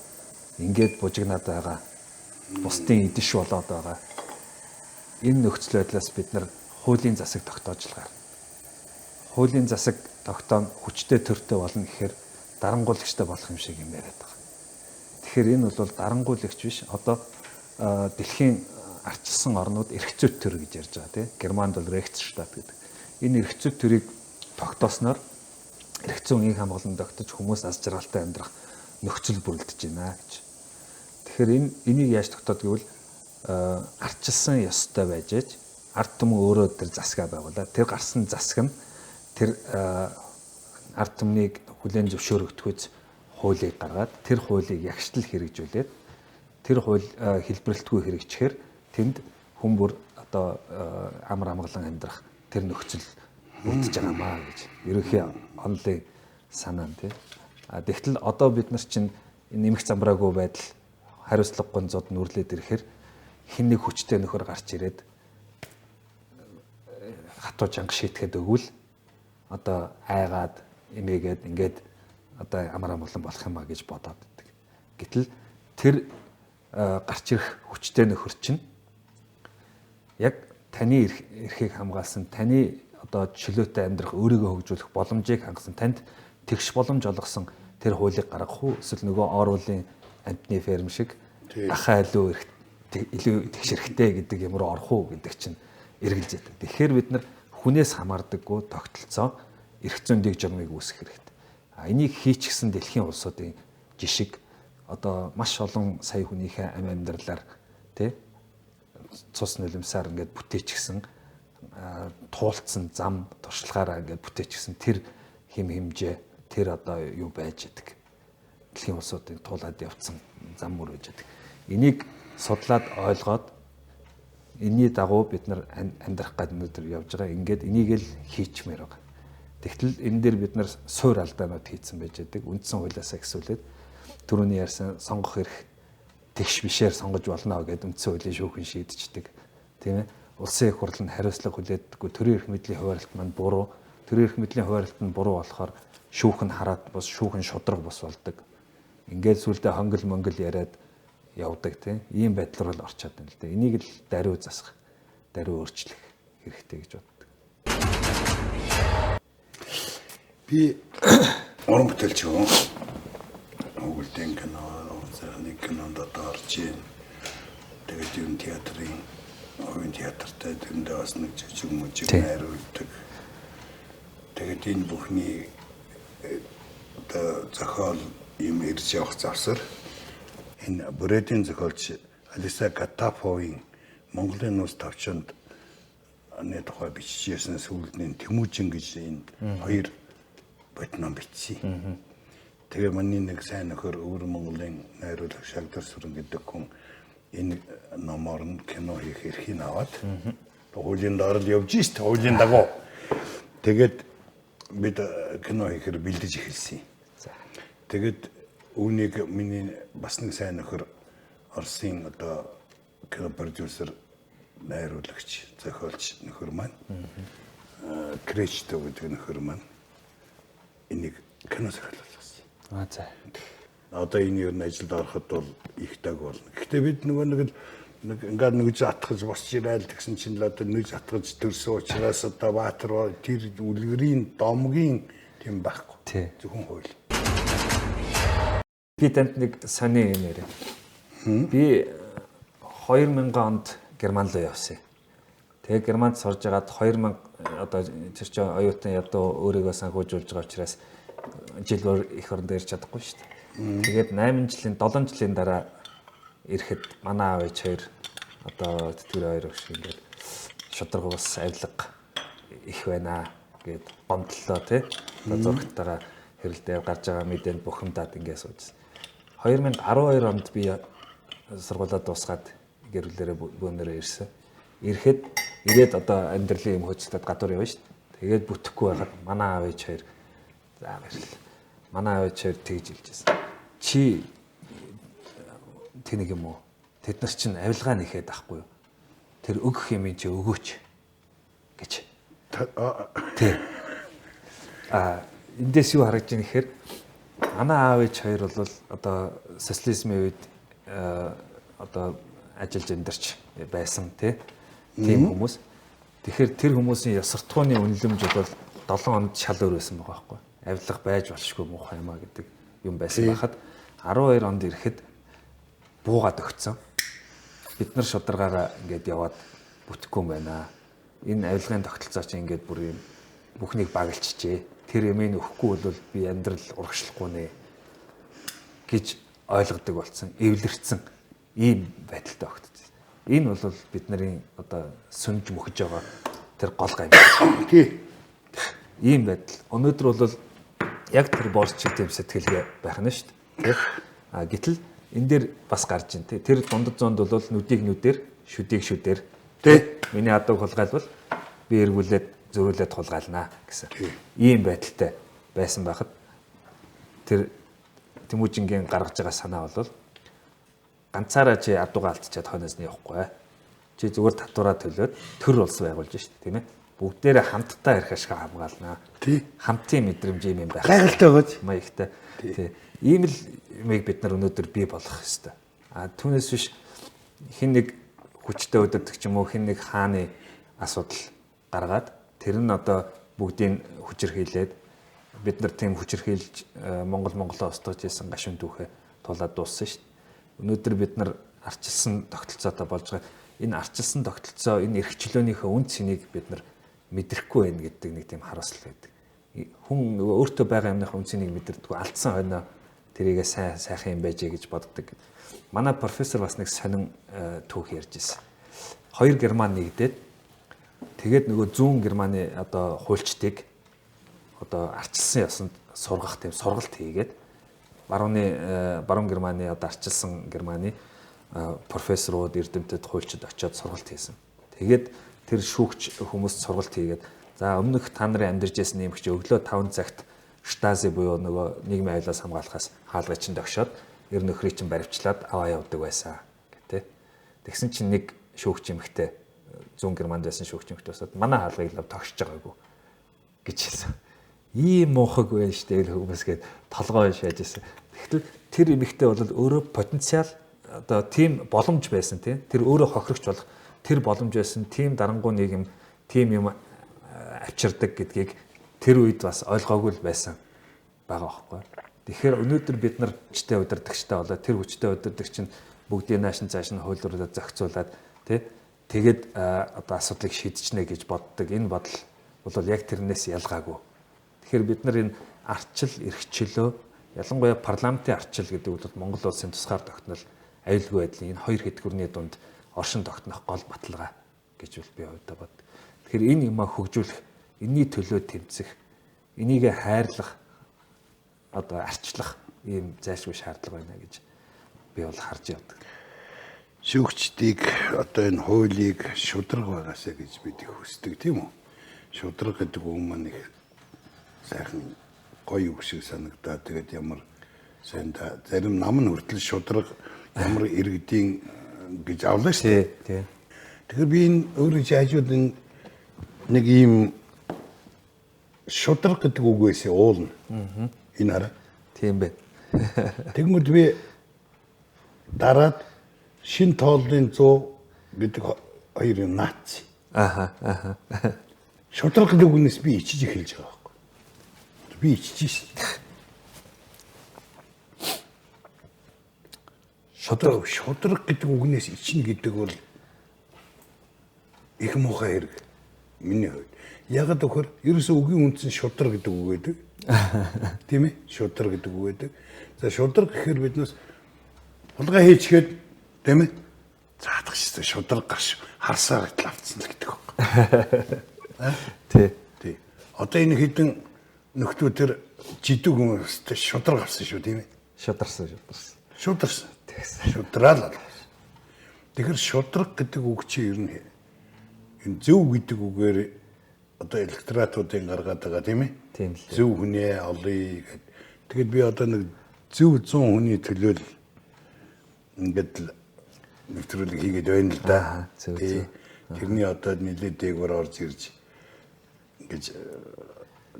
ингээд бужигнаад байгаа. Бусдын идиш болоод байгаа. Энэ нөхцөл байдлаас бид нар хуулийн засаг тогтоож л гарна. Хуулийн засаг тогтоон хүчтэй төртэй болно гэхээр дарангуулагчтай болох юм шиг юм яриад байгаа. Тэгэхээр энэ бол дарангуулагч биш. Одоо дэлхийн арчилсан орнууд эрх зүйт төр гэж ярьж байгаа тийм. Германд бол Rechtsstaat гэдэг. Энэ эрх зүйт төрийг тогтоосноор эрх зүйн инх хамгаалан тогтож хүмүүс аз жаргалтай амьдрах нөхцөл бүрэлдэж байна гэж. Тэгэхээр энийг яаж тогтоодгийг бол арчилсан ёстой байж ээж ард түмэн өөрөө тэр засгаа байгуулаад тэр гарсан засаг нь тэр ард түмнийг хүлээн зөвшөөрөгдөхүйц хуулийг гаргаад тэр хуулийг ягштал хэрэгжүүлээд тэр хууль хэлбэрлэлтгүй хэрэгжихээр тэнд хүн бүр одоо амар амгалан амьдрах тэр нөхцөл бүрдэж байгаа маа гэж ерөнхий онолын санаа нь тий. А тэгтэл одоо бид нар чинь нэмэх замбраагүй байдал хариуцлагагүй зод нүрлээд ирэхээр хэн нэг хүчтэй нөхөр гарч ирээд хатуу чанга шийтгэхэд өгвөл одоо айгаад эмээгээд ингээд одоо амар амгалан болох юм а гэж бодоод байдаг. Гэтэл тэр гарч ирэх хүчтэй нөхөр чинь яг таны эрхийг хамгаалсан, таны одоо чөлөөтэй амьдрах, өөрийгөө хөгжүүлэх боломжийг хангасан, танд Тэгш боломж олгосон тэр хуулийг гаргах уу? Эсвэл нөгөө Орвеллийн амтны ферм шиг дахаа илүү тэгш эрхтэй гэдэг юм руу орох уу гэдэг чинь эргэлж байдаг. Тэгэхээр бид нар хүнээс хамаардаггүй тогтолцоо эрх зүйн дэг журмыг үүсгэх хэрэгтэй. А энийг хийчихсэн дэлхийн улсуудын жишг одоо маш олон сая хүнийхээ амь амьдралаар тий цус нулимсаар ингээд бүтээчихсэн туулцсан зам туршлагаараа ингээд бүтээчихсэн тэр хим хэмжээ тэр одоо юу байж идэг. Дэлхийн улсуудын туулаад явцсан зам мөр байж идэг. Энийг судлаад ойлгоод энэний дагуу бид нар амьдрах гад өнөөдөр явж байгаа. Ингээд энийг л хийчмээр байгаа. Тэгтэл энэ дээр бид нар суур алдаанууд хийцэн байж байдаг. Үндсэн хуулиасаа эхлүүлээд түрүүний ярьсан сонгох эрх тэгш бишээр сонгож болно гэдээ үндсэн хуулийн шүүхэн шийдчихдэг. Тийм ээ. Улсын их хурл нь хариуцлага хүлээдэггүй, төрийн эрх мэдлийн хуваарлт маань буруу. Төрийн эрх мэдлийн хуваарлт нь буруу болохоор шүүхэн хараад бус, шүүхэн шудраг бус болдог. Ингээд сүулдэ хонгол монгол яриад явдаг тийм. Ийм байдал руу л орчоод байна л да. Энийг л даруй засах, даруй өөрчлөх хэрэгтэй гэж боддог.
Би уран бүтээлч юм. Өгөлдийн кино, уран кинонд одоо орж ийн. Тэгээд юм театрын, хувийн театртай тэрэндээ бас нэг жижиг мүжиг найруулдаг. Тэгээд энэ бүхний одоо зохиол юм ирж явах завсар энэ Бүрэдийн зохиолч Алиса Катафовын Монголын нууц тавчанд нэг тухай бичижсэн сүүлдний Тэмүүжин гэж энэ хоёр бодном бичсэн. Тэгээ миний нэг сайн нөхөр өвөр Монголын найруулагч Шагдар Сүрэн гэдэг хүн энэ номоор нь кино хийх эрхийг аваад хуулийн доор л явж шít, хуулийн дагуу. Тэгээд бид кино хийхээр бэлдэж эхэлсэн. Тэгээд үүнийг миний бас нэг сайн нөхөр Оросын одоо кино продюсер, найруулагч, зохиолч нөхөр маань Кречто гэдэг нөхөр маань энийг кино зохиол болгосон.
Аа за.
Одоо энэ ер нь ажилд ороход бол их даг болно. Гэхдээ бид нөгөө нэг ингээд нүж атгаж босч ирээл тэгсэн чинь л одоо нүж атгаж төрсөн учраас одоо Баатар тэр үлгэрийн домгийн тийм байхгүй. Зөвхөн хууль.
Би танд нэг сони юм яриа. Би 2000 онд Герман руу явсан. Тэгээ Германд сурж байгаад 2000 одоо тэр чинь оюутан ядуу өөрийгөө санхүүжүүлж байгаа учраас жил бүр эх орондоо ирж чадахгүй шүү дээ. Тэгээд 8 жилийн 7 жилийн дараа ирэхэд манай аав ээж хоёр одоо тэтгэврийн хоёр өгш ингээд шударга бас авилга их байна гэд гомдлоо тий. Одоо зурагтайгаа хэрэлдээ гарч байгаа мэдээнд бухимдаад ингээд суужсэн. 2012 онд би сургуулаа дуусгаад гэр бүлээрээ бөөнөрөө ирсэн. Ирэхэд ирээд одоо амьдралын юм хөөцөлтөд гадуур явна шүү дээ. Тэгээд бүтэхгүй байхад манай аав ээж хоёр за баярлалаа. Манай аав ээж хоёр тэгж хэлжсэн. Чи тэнэг юм уу? Тэд нар чинь авилгаа нэхэд ахгүй юу? Тэр өгөх юм чи өгөөч гэж. Тий. А эндээс юу харагдж байна гэхээр манай аав ээж хоёр бол одоо социализмын үед одоо ажиллаж амьдарч байсан тий. Тийм хүмүүс. Тэгэхээр тэр хүмүүсийн ёс суртахууны үнэлэмж бол 7 онд шал өөр байсан байгаа байхгүй. Авилга байж болшгүй муухай юм а гэдэг юм байсан байхад 12 онд ирэхэд буугаад өгцөн. Бид нар шударгаараа ингээд яваад бүтэхгүй юм байна. Энэ авилгын тогтолцоо чинь ингээд бүр юм бүхнийг багалчжээ. Тэр юмыг өгөхгүй бол би амьдрал урагшлахгүй нэ гэж ойлгодог болсон, эвлэрсэн ийм байдалтай огтцсон. Энэ бол бидний одоо сүнж мөхөж байгаа тэр гол гамь.
Тий.
Ийм байдал. Өнөөдөр бол яг тэр борч шиг тийм сэтгэлгээ байх нь шүү дээ. А гэтэл энэ дээр бас гарч ин тий. Тэр дундад зоонд бол нүдийг нүдээр, шүдийг шүдээр.
Тий.
Миний адууг хулгайлбал би эргүүлээд зөрүүлээд хулгайлнаа гэсэн. Ийм байдалтай байсан байхад тэр Тэмүүжингийн гаргаж байгаа санаа бол ганцаараа чи адуугаа алдчихад хойноос нь явахгүй. Чи зүгээр татвараа төлөөд төр улс байгуулж шít, тийм ээ. Бүгдээрээ хамтдаа эрх ашгаа хамгаалнаа.
Тий.
Хамтын мэдрэмж юм байх.
Гайхалтай байж.
Маягтай. Тий. Ийм л юмыг бид нар өнөөдөр бий болгох ёстой. А түүнээс биш хин нэг хүчтэй өдөрдөг ч юм уу хин нэг хааны асуудал гаргаад тэр нь одоо бүгдийг хүчирхийлээд Бид нар тийм хүчирхийлж Монголоо устгаж исэн гашуун түүхээ тулаад дууссан шүү дээ. Өнөөдөр бид нар арчилсан тогтолцоотой болж байгаа. Энэ арчилсан тогтолцоо, энэ эрх чөлөөнийхөө үн цэнийг бид нар мэдрэхгүй байна гэдэг нэг тийм харуулсал байдаг. Хүн нөгөө өөртөө байгаа юмныхаа үн цэнийг мэдэрдэггүй, алдсан хойноо тэрийгээ сайн сайхан юм байжээ гэж боддог. Манай профессор бас нэг сонин түүх ярьж ирсэн. Хоёр Герман нэгдээд тэгээд нөгөө зүүн Германы одоо хуульчдыг одоо арчилсан ёсонд сургах тийм сургалт хийгээд баруун Германы одоо арчилсан Германы профессорууд, эрдэмтэд, хуульчид очиод сургалт хийсэн. Тэгээд тэр шүүгч хүмүүст сургалт хийгээд за өмнөх та нарын амьдарч байсан нэмэгч өглөө 5 цагт Штази буюу нөгөө нийгмийн аюулаас хамгаалахаас хаалгыг чинь тогшоод ер нөхрийг чинь баривчлаад аваа явдаг байсан гэх тээ. Тэгсэн чинь нэг шүүгч эмэгтэй зүүн Германд байсан шүүгч эмэгтэй босоод манай хаалгыг л тогшиж байгаагүй гэж хэлсэн. Ийм муухай байх штэ л хүмүүс гээд толгой шааж ирсэн. Тэгэхдээ тэр эмэгтэй бол өөрөө потенциал одоо тийм боломж байсан тийм. Тэр өөрөө хохирогч болох тэр боломж байсан. Тийм дарангуй нийгэм тийм юм авчирдаг гэдгийг тэр үед бас ойлгоогүй л байсан байгаа байхгүй. Тэгэхээр өнөөдөр бид нар хүчтэй удирдагчтай болоо тэр хүчтэй удирдагч нь бүгдийг наашин цааш нь хуулиудаа зохицуулаад тий тэгээд одоо асуудлыг шийдчихнэ гэж боддог. Энэ бодол бол яг тэрнээс ялгаагүй. Тэгэхээр бид нар энэ арчил, эрх чөлөө, ялангуяа парламентын арчил гэдэг бол Монгол улсын тусгаар тогтнол, аюулгүй байдлын энэ хоёр хэдгүрний дунд оршин тогтнох гол баталгаа гэж би хувьдаа боддог. Тэгэхээр энэ юмаа хөгжүүлэх, энэний төлөө тэмцэх, энийг хайрлах, одоо арчлах ийм зайлшгүй шаардлага байна гэж би бол харж явдаг.
Шүүгчдийг одоо энэ хуулийг шударга байгаасаа гэж бид их хүсдэг тийм үү? Шударга гэдэг үг маань их сайхан гоё үг шиг санагдаад тэгээд ямар сайн да зарим нам нь хүртэл шударга ямар иргэдийн гэж авлаа шүү дээ. Тэгэхээр би энэ өөрөө чи хажууд энэ нэг ийм шударга гэдэг үгээс уулна. Энэ хараа.
Тийм бэ.
Тэгмэд би дараад шин тооллын 100 гэдэг хоёр юм наац.
Аха.
Шударга гэдэг үгнээс би ичиж эхэлж байгаа байхгүй. Би ичиж шин. Шударга гэдэг үгнээс ичнэ гэдэг бол их муухай хэрэг. Миний хувьд. Яг гэвэл ерөөсөө үгийн үндсэн шударга гэдэг үг байдаг. Тийм ээ? Шударга гэдэг үг байдаг. За шударга гэхээр биднээс хулгай хийчихэд тийм ээ? Заадах шээ шударга гарш харсаар гэтэл авцсан л гэдэг байхгүй.
Тий.
Тий. Одоо энэ хэдэн нөхдүүд тэр жидэг хүмүүстэй шударга авсан шүү тийм ээ?
Шударсан.
Шударсан. Шудраал алгасан. Тэгэхээр шударга гэдэг үг чи ер нь энэ зөв гэдэг үгээр одоо электоратуудын гаргаад байгаа тийм ээ?
Тийм л.
Зөв хүнээ олъё гэд. Тэгэд би одоо нэг зөв 100 хүний төлөө л ингээд л нэвтрүүлэг хийгээд байна л да.
Зөв зөв.
Тэрний одоо нэлээд дээгүүр орж ирж ингэж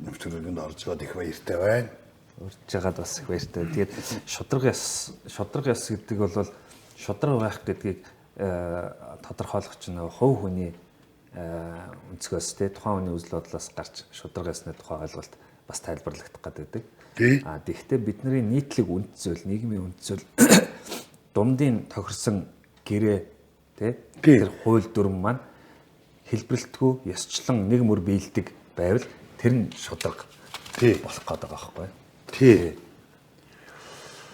нэвтрүүлгэнд орж байгаад их баяртай байна.
Урьж байгаад бас их баяртай. Тэгээд шударга ёс гэдэг бол шударга байх гэдгийг тодорхойлох чинь хувь хүний өнцгөөс те тухайн хүний үзэл бодлоос гарч шударга ёсны тухай ойлголт бас тайлбарлагдах гэдэг. А тэгэхдээ бидний нийтлэг үнэт зүйл, нийгмийн үнэт зүйл дундын тохирсон гэрээ те тэр хууль дүрэм маань хэлбэрлэлтгүй ёсчлон нэг мөр биелдэг байвал тэр нь шударга болох гээд байгаа байхгүй.
Тий.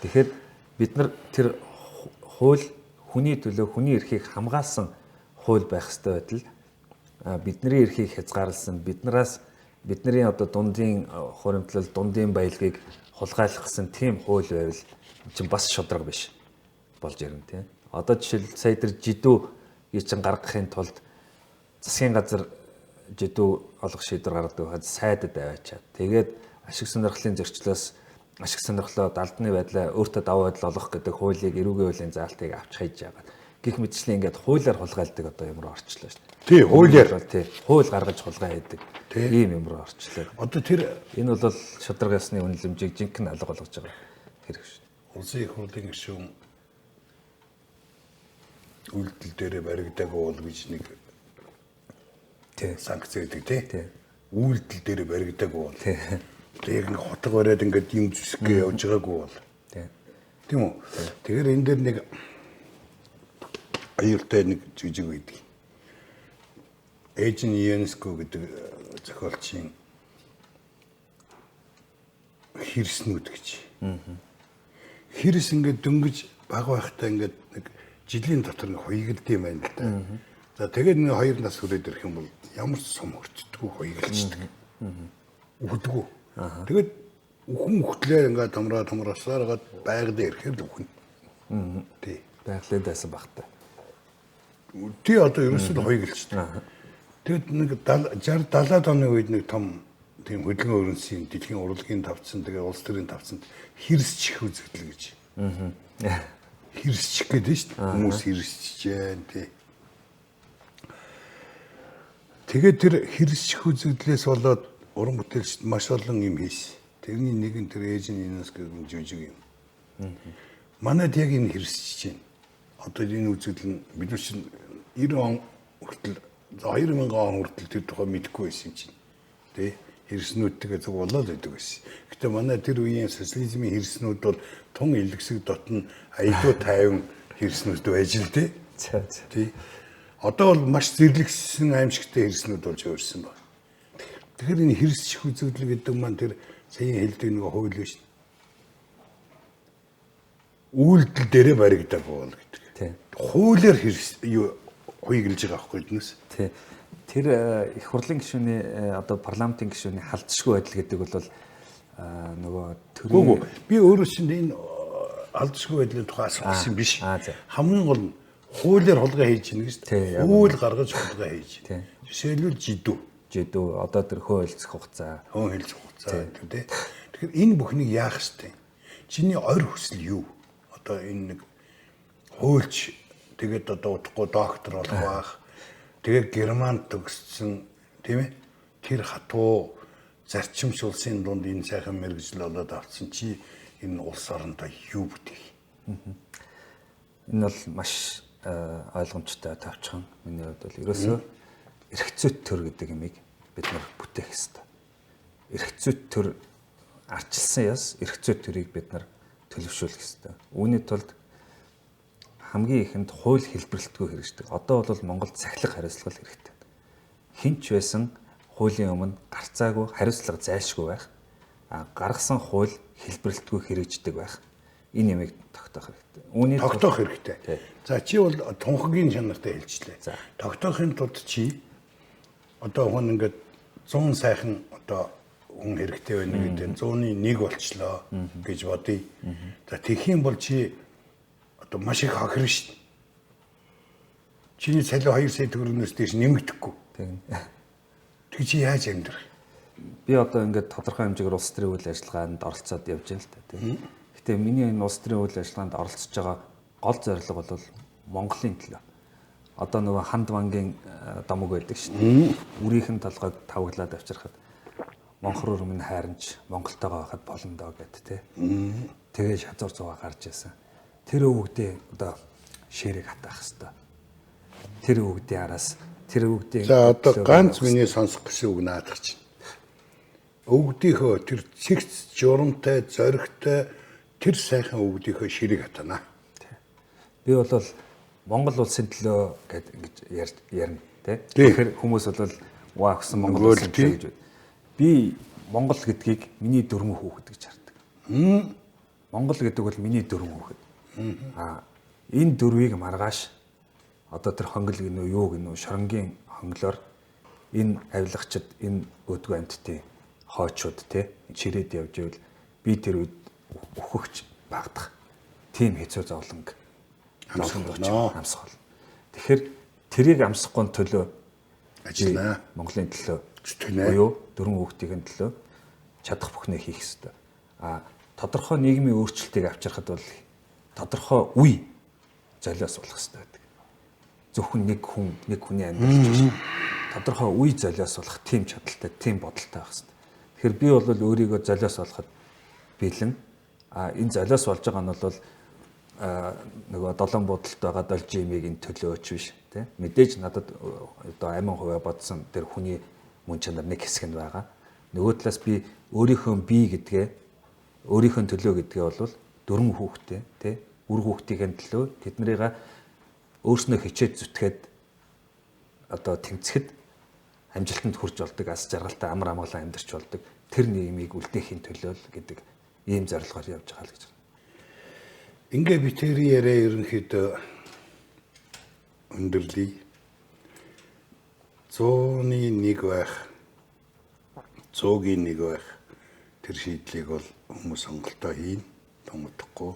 Тэгэхээр бид нар тэр хууль хүний төлөө хүний эрхийг хамгаалсан хууль байх ёстой байтал бидний эрхийг хязгаарласан, бидний одоо дундын хуримтлал, дундын баялагийг хулгайлах гэсэн тийм хууль байвал чинь бас шударга биш болж ирнэ тийм. Одоо жишээл сая тэр жидүүгийг чинь гаргахын тулд засгийн газар жидүү олох шийдвэр гаргадаг байхад сайдад аваачаад тэгээд ашиг сонирхлын зөрчлөөс ашиг сонирхлоо далдны байдлаа өөртөө давуу байдал олох гэдэг хуулийг эрүүгийн хуулийн заалтыг авч хайж яагаад гих мэтчлэн ингээд хуулиар хулгайлдаг одоо юм руу орчлоо шүү дээ.
Тий, хуулиар.
Тий, хууль гаргаж хулгай хийдэг. Ийм юм руу орчлоо.
Одоо тэр
энэ бол шударга ёсны үнэлэмжийг жинхэнэ алга болгож байгаа хэрэг шүү дээ.
Улсын их хурлын гишүүн үйлдэл дээрээ баригдаагүй бол гэж нэг
тий
санкц өгдөг тий.
Тий.
Үйлдэл дээрээ баригдаагүй бол.
Тий.
Одоо яг нэг хотго бариад ингээд юм зүсгээ явж байгаагүй бол. Тийм үү? Тэгэхээр энэ дээр нэг аюултай нэг жижиг байдаг. Эйжен Юнеско гэдэг зохиолчийн хэрснүүд гэж. Хэрс ингээд дөнгөж бага байхдаа ингээд нэг жилийн дотор нэг хуйгалд юм байна л да. За тэгээд нэг 2 нас хүрээд ирэх юм бол ямар ч сум өртдөггүй хуйгалчдаг. Үхдэггүй. Тэгээд үхэн үхтлээр ингээд томроо томроосоор байгаль ирэхээр л үхэн. Тий.
Байгалийн дайсан багтай.
Тий, одоо ерөөсөө хуйгалчдаг. Тэгэд нэг 60 70-аад оны үед нэг том тийм хөдөлгөөн өрнөсийн дэлхийн урлагийн тавцсан, тэгээ улс төрийн тавцсанд хэрсчих үзэгдэл гэж. Хэрсчих гэдэг нь шүү дээ. Хүмүүс хэрсчихээн тий. Тэгээд тэр хэрсчих үзэгдлээс болоод уран бүтээлчд маш олон юм хийсэн. Тэрний нэг нь тэр Эйжен Юнес гэдэг жүжиг юм. Манайд яг энэ хэрсэж байна. Одоо энэ үзэгдэл нь бид нар чинь 90 он хүртэл 2000 он хүртэл тэр тухай мэдэхгүй байсан юм чинь. Тэ? Хэрснүүдтэйгээ зүг болоод байдаг байсан. Гэтэ манай тэр үеийн социализмын хэрснүүд бол тун илгэсэг дотн аюулгүй тайван хэрснүүд байж л дээ. Тий. Одоо бол маш зэрлэгсэн аимшигтай хэрснүүд болж өөрсөн байна. Тэгэхээр энэ хэрсчих үзэгдэл гэдэг маань тэр саяын хэлдэг нэг хууль биш. Үйлдэл дээрээ баригдаагүй бол гэдэг.
Тий.
Хуулиар хэрс юу хуйгалж байгаа байхгүй эднээс.
Тий. Тэр их хурлын гишүүний одоо парламентын гишүүний халдшгүй байдал гэдэг бол нөгөө
төрийн би өөрөө чинь энэ халдшгүй байдлын тухай асуусан биш. Хамгийн гол нь хуулиар хулгай хийж гин гэж. Хууль гаргаж хулгай хийж. Жишээлбэл жидүү.
Жидүү одоо тэр хөө хэлцэх хугацаа.
Хөө хэлцэх хугацаа гэдэг тий. Тэгэхээр энэ бүхнийг яах ёстой? Чиний ойр хүсэл юу? Одоо энэ нэг хуульч тэгээд одоо удахгүй доктор болох байх. Тэгээд Германд төгссөн тийм ээ. Тэр хатуу зарчимч улсын дунд энэ сайхан мэргэжил болоод авцсан чи энэ улс орондоо юу бүтээх?
Энэ бол маш ойлгомжтой тавчхан. Миний хувьд бол ерөөсөө эрх зүйт төр гэдэг юмыг бид нар бүтээх ёстой. Эрх зүйт төр арчилсан ёс, эрх зүйт төрийг бид нар төлөвшүүлэх ёстой. Үүний тулд хамгийн ихэнд хууль хэлбэрлэлтгүй хэрэгждэг. Одоо бол Монголд сахилга хариуцлага хэрэгтэй. Хинч байсан хуулийн өмнө гарцаагүй хариуцлага зайлшгүй байх. Гаргасан хууль хэлбэрлэлтгүй хэрэгждэг байх. Энэ ямыг тогтоох хэрэгтэй.
Үүний тогтоох хэрэгтэй. За чи бол тунхагийн чанартай хэлжлээ. Тогтоохын тулд чи одоо хүн ингээд 100 сайхан одоо хүн хэрэгтэй байна гэдэг 100-ны 1 болчлоо гэж бодъё. За тэгэх юм бол чи одоо маш их хохирно шүү дээ. Чиний цалин 2 сая төгрөгнөөс дээш нэмэгдэхгүй.
Тийм.
Тэг чи яаж амьдрах?
Би одоо ингээд тодорхой хэмжээгээр улс төрийн үйл ажиллагаанд оролцоод явж байна л та тийм. Гэтэ миний энэ улс төрийн үйл ажиллагаанд оролцож байгаа гол зорилго бол Монголын төлөө. Одоо нөгөө ханд вангийн домог байдаг шүү дээ. Үрийнхэн толгойг тавглаад авчирхад монхор өрмөн хайрнч Монголтойгоо байхад болно доо гэд тий. Тэгээ шазуур зугаа гарч ирсэн. Тэр өвгдээ одоо ширэг хатаах хэвээр. Тэр өвгдийн араас тэр өвгдийн
За одоо ганц миний сонсох гэсэн үг наадах чинь. Өвгдийнхөө тэр цэгц журамтай, зоригтой тэр сайхан өвгдийнхөө ширэг хатана.
Би бол Монгол улсын төлөө гэд ингэж ярина тий. Тэгэхээр хүмүүс бол ваа гэсэн Монгол улсын төлөө гэж бод. Би Монгол гэдгийг миний дөрвөн хүүхэд гэж хардаг. Монгол гэдэг бол миний дөрвөн хүүхэд. Энэ дөрвийг маргааш одоо тэр хонгил гинүү юу гинүү шоронгийн хонглоор энэ авилгачид энэ өөдгөө амьтдын хоочууд те чирээд явж ивэл би тэр үед өөхөгч багтах тийм хэцүү зовлонг амсгал. Тэгэхээр тэрийг амсахгүй төлөө
ажиллана.
Монголын төлөө буюу дөрвөн хүүхдийн төлөө чадах бүхнээ хийх ёстой. Тодорхой нийгмийн өөрчлөлтийг авчирхад бол тодорхой үе золиос болох ёстой байдаг. Зөвхөн нэг хүн, нэг хүний амьдрал биш. Тодорхой үе золиос болох тийм чадaltaй, тийм бодолтой байх ёстой. Тэгэхээр би бол өөрийгөө золиос болоход бэлэн. Энэ золиос болж байгаа нь бол нөгөө долоон буудалд байгаа должимыг энэ төлөөч биш тий. Мэдээж надад одоо амин хувиа бодсон тэр хүний мөн чанар нэг хэсэг нь байгаа. Нөгөө талаас би өөрийнхөө бие гэдгээ, өөрийнхөө төлөө гэдгээ бол дөрвөн хүүхдээ, тий, үр хүүхдийн төлөө тэднэрийг өөрснөө хичээж зүтгээд одоо тэмцэхэд амжилтанд хүрч болдог, ас жаргалтай амар амгалан амьдарч болдог тэр нийгмийг үлдээхийн төлөө л гэдэг ийм зорилгоор явж байгаа л гэж байна.
Ингээ би тэр яриа ерөнхийдөө өндөрлөе. 100-ны 1 байх, 100-гийн 1 байх тэр шийдлийг бол хүмүүс сонголтоо хийн, тунгахдахгүй.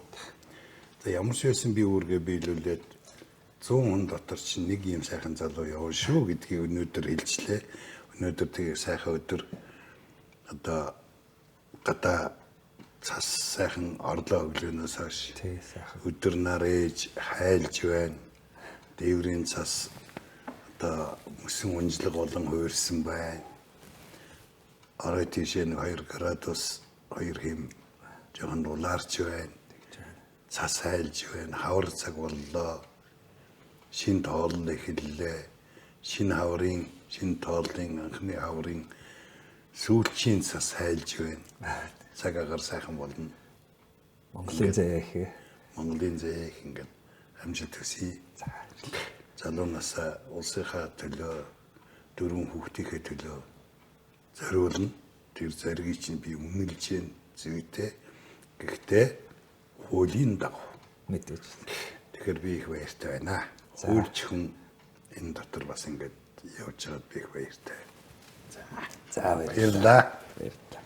За, ямар ч байсан би үүргээ биелүүлээд 100 хүн дотор чинь нэг юм сайхан залуу явна шүү гэдгийг өнөөдөр хэлжлээ. Өнөөдөр тэгээ сайхан өдөр, одоо гадаа цас сайхан орлоо өглөөнөөс хойш.
Тий, сайхан.
Өдөр нар ээж хайлж байна. Дээврийн цас одоо мөсөн унжлаг болон хувирсан байна. Орой тийшээ нэг 2 градус 2 хэм жоохон дулаарч байна. Цас хайлж байна. Хавар цаг боллоо. Шинэ тоолол эхэллээ. Шинэ хаврын, шинэ тооллын анхны хаврын сүүлчийн цас хайлж байна. Цаг агаар сайхан болно.
Монголын заяа их.
Монголын заяа их ингээд амжилт хүсье. Залуу насаа улсынхаа төлөө, дөрвөн хүүхдийнхээ төлөө зориулна. Тэр зоригийг чинь би үнэлж байна, зүйтэй. Гэхдээ хуулийн дагуу.
Мэдээж.
Тэгэхээр би их баяртай байна. Хуульч хүн энэ дотор бас ингээд явж байгаад би их баяртай.
За, баярлалаа.
Баярлалаа.
Баярлалаа.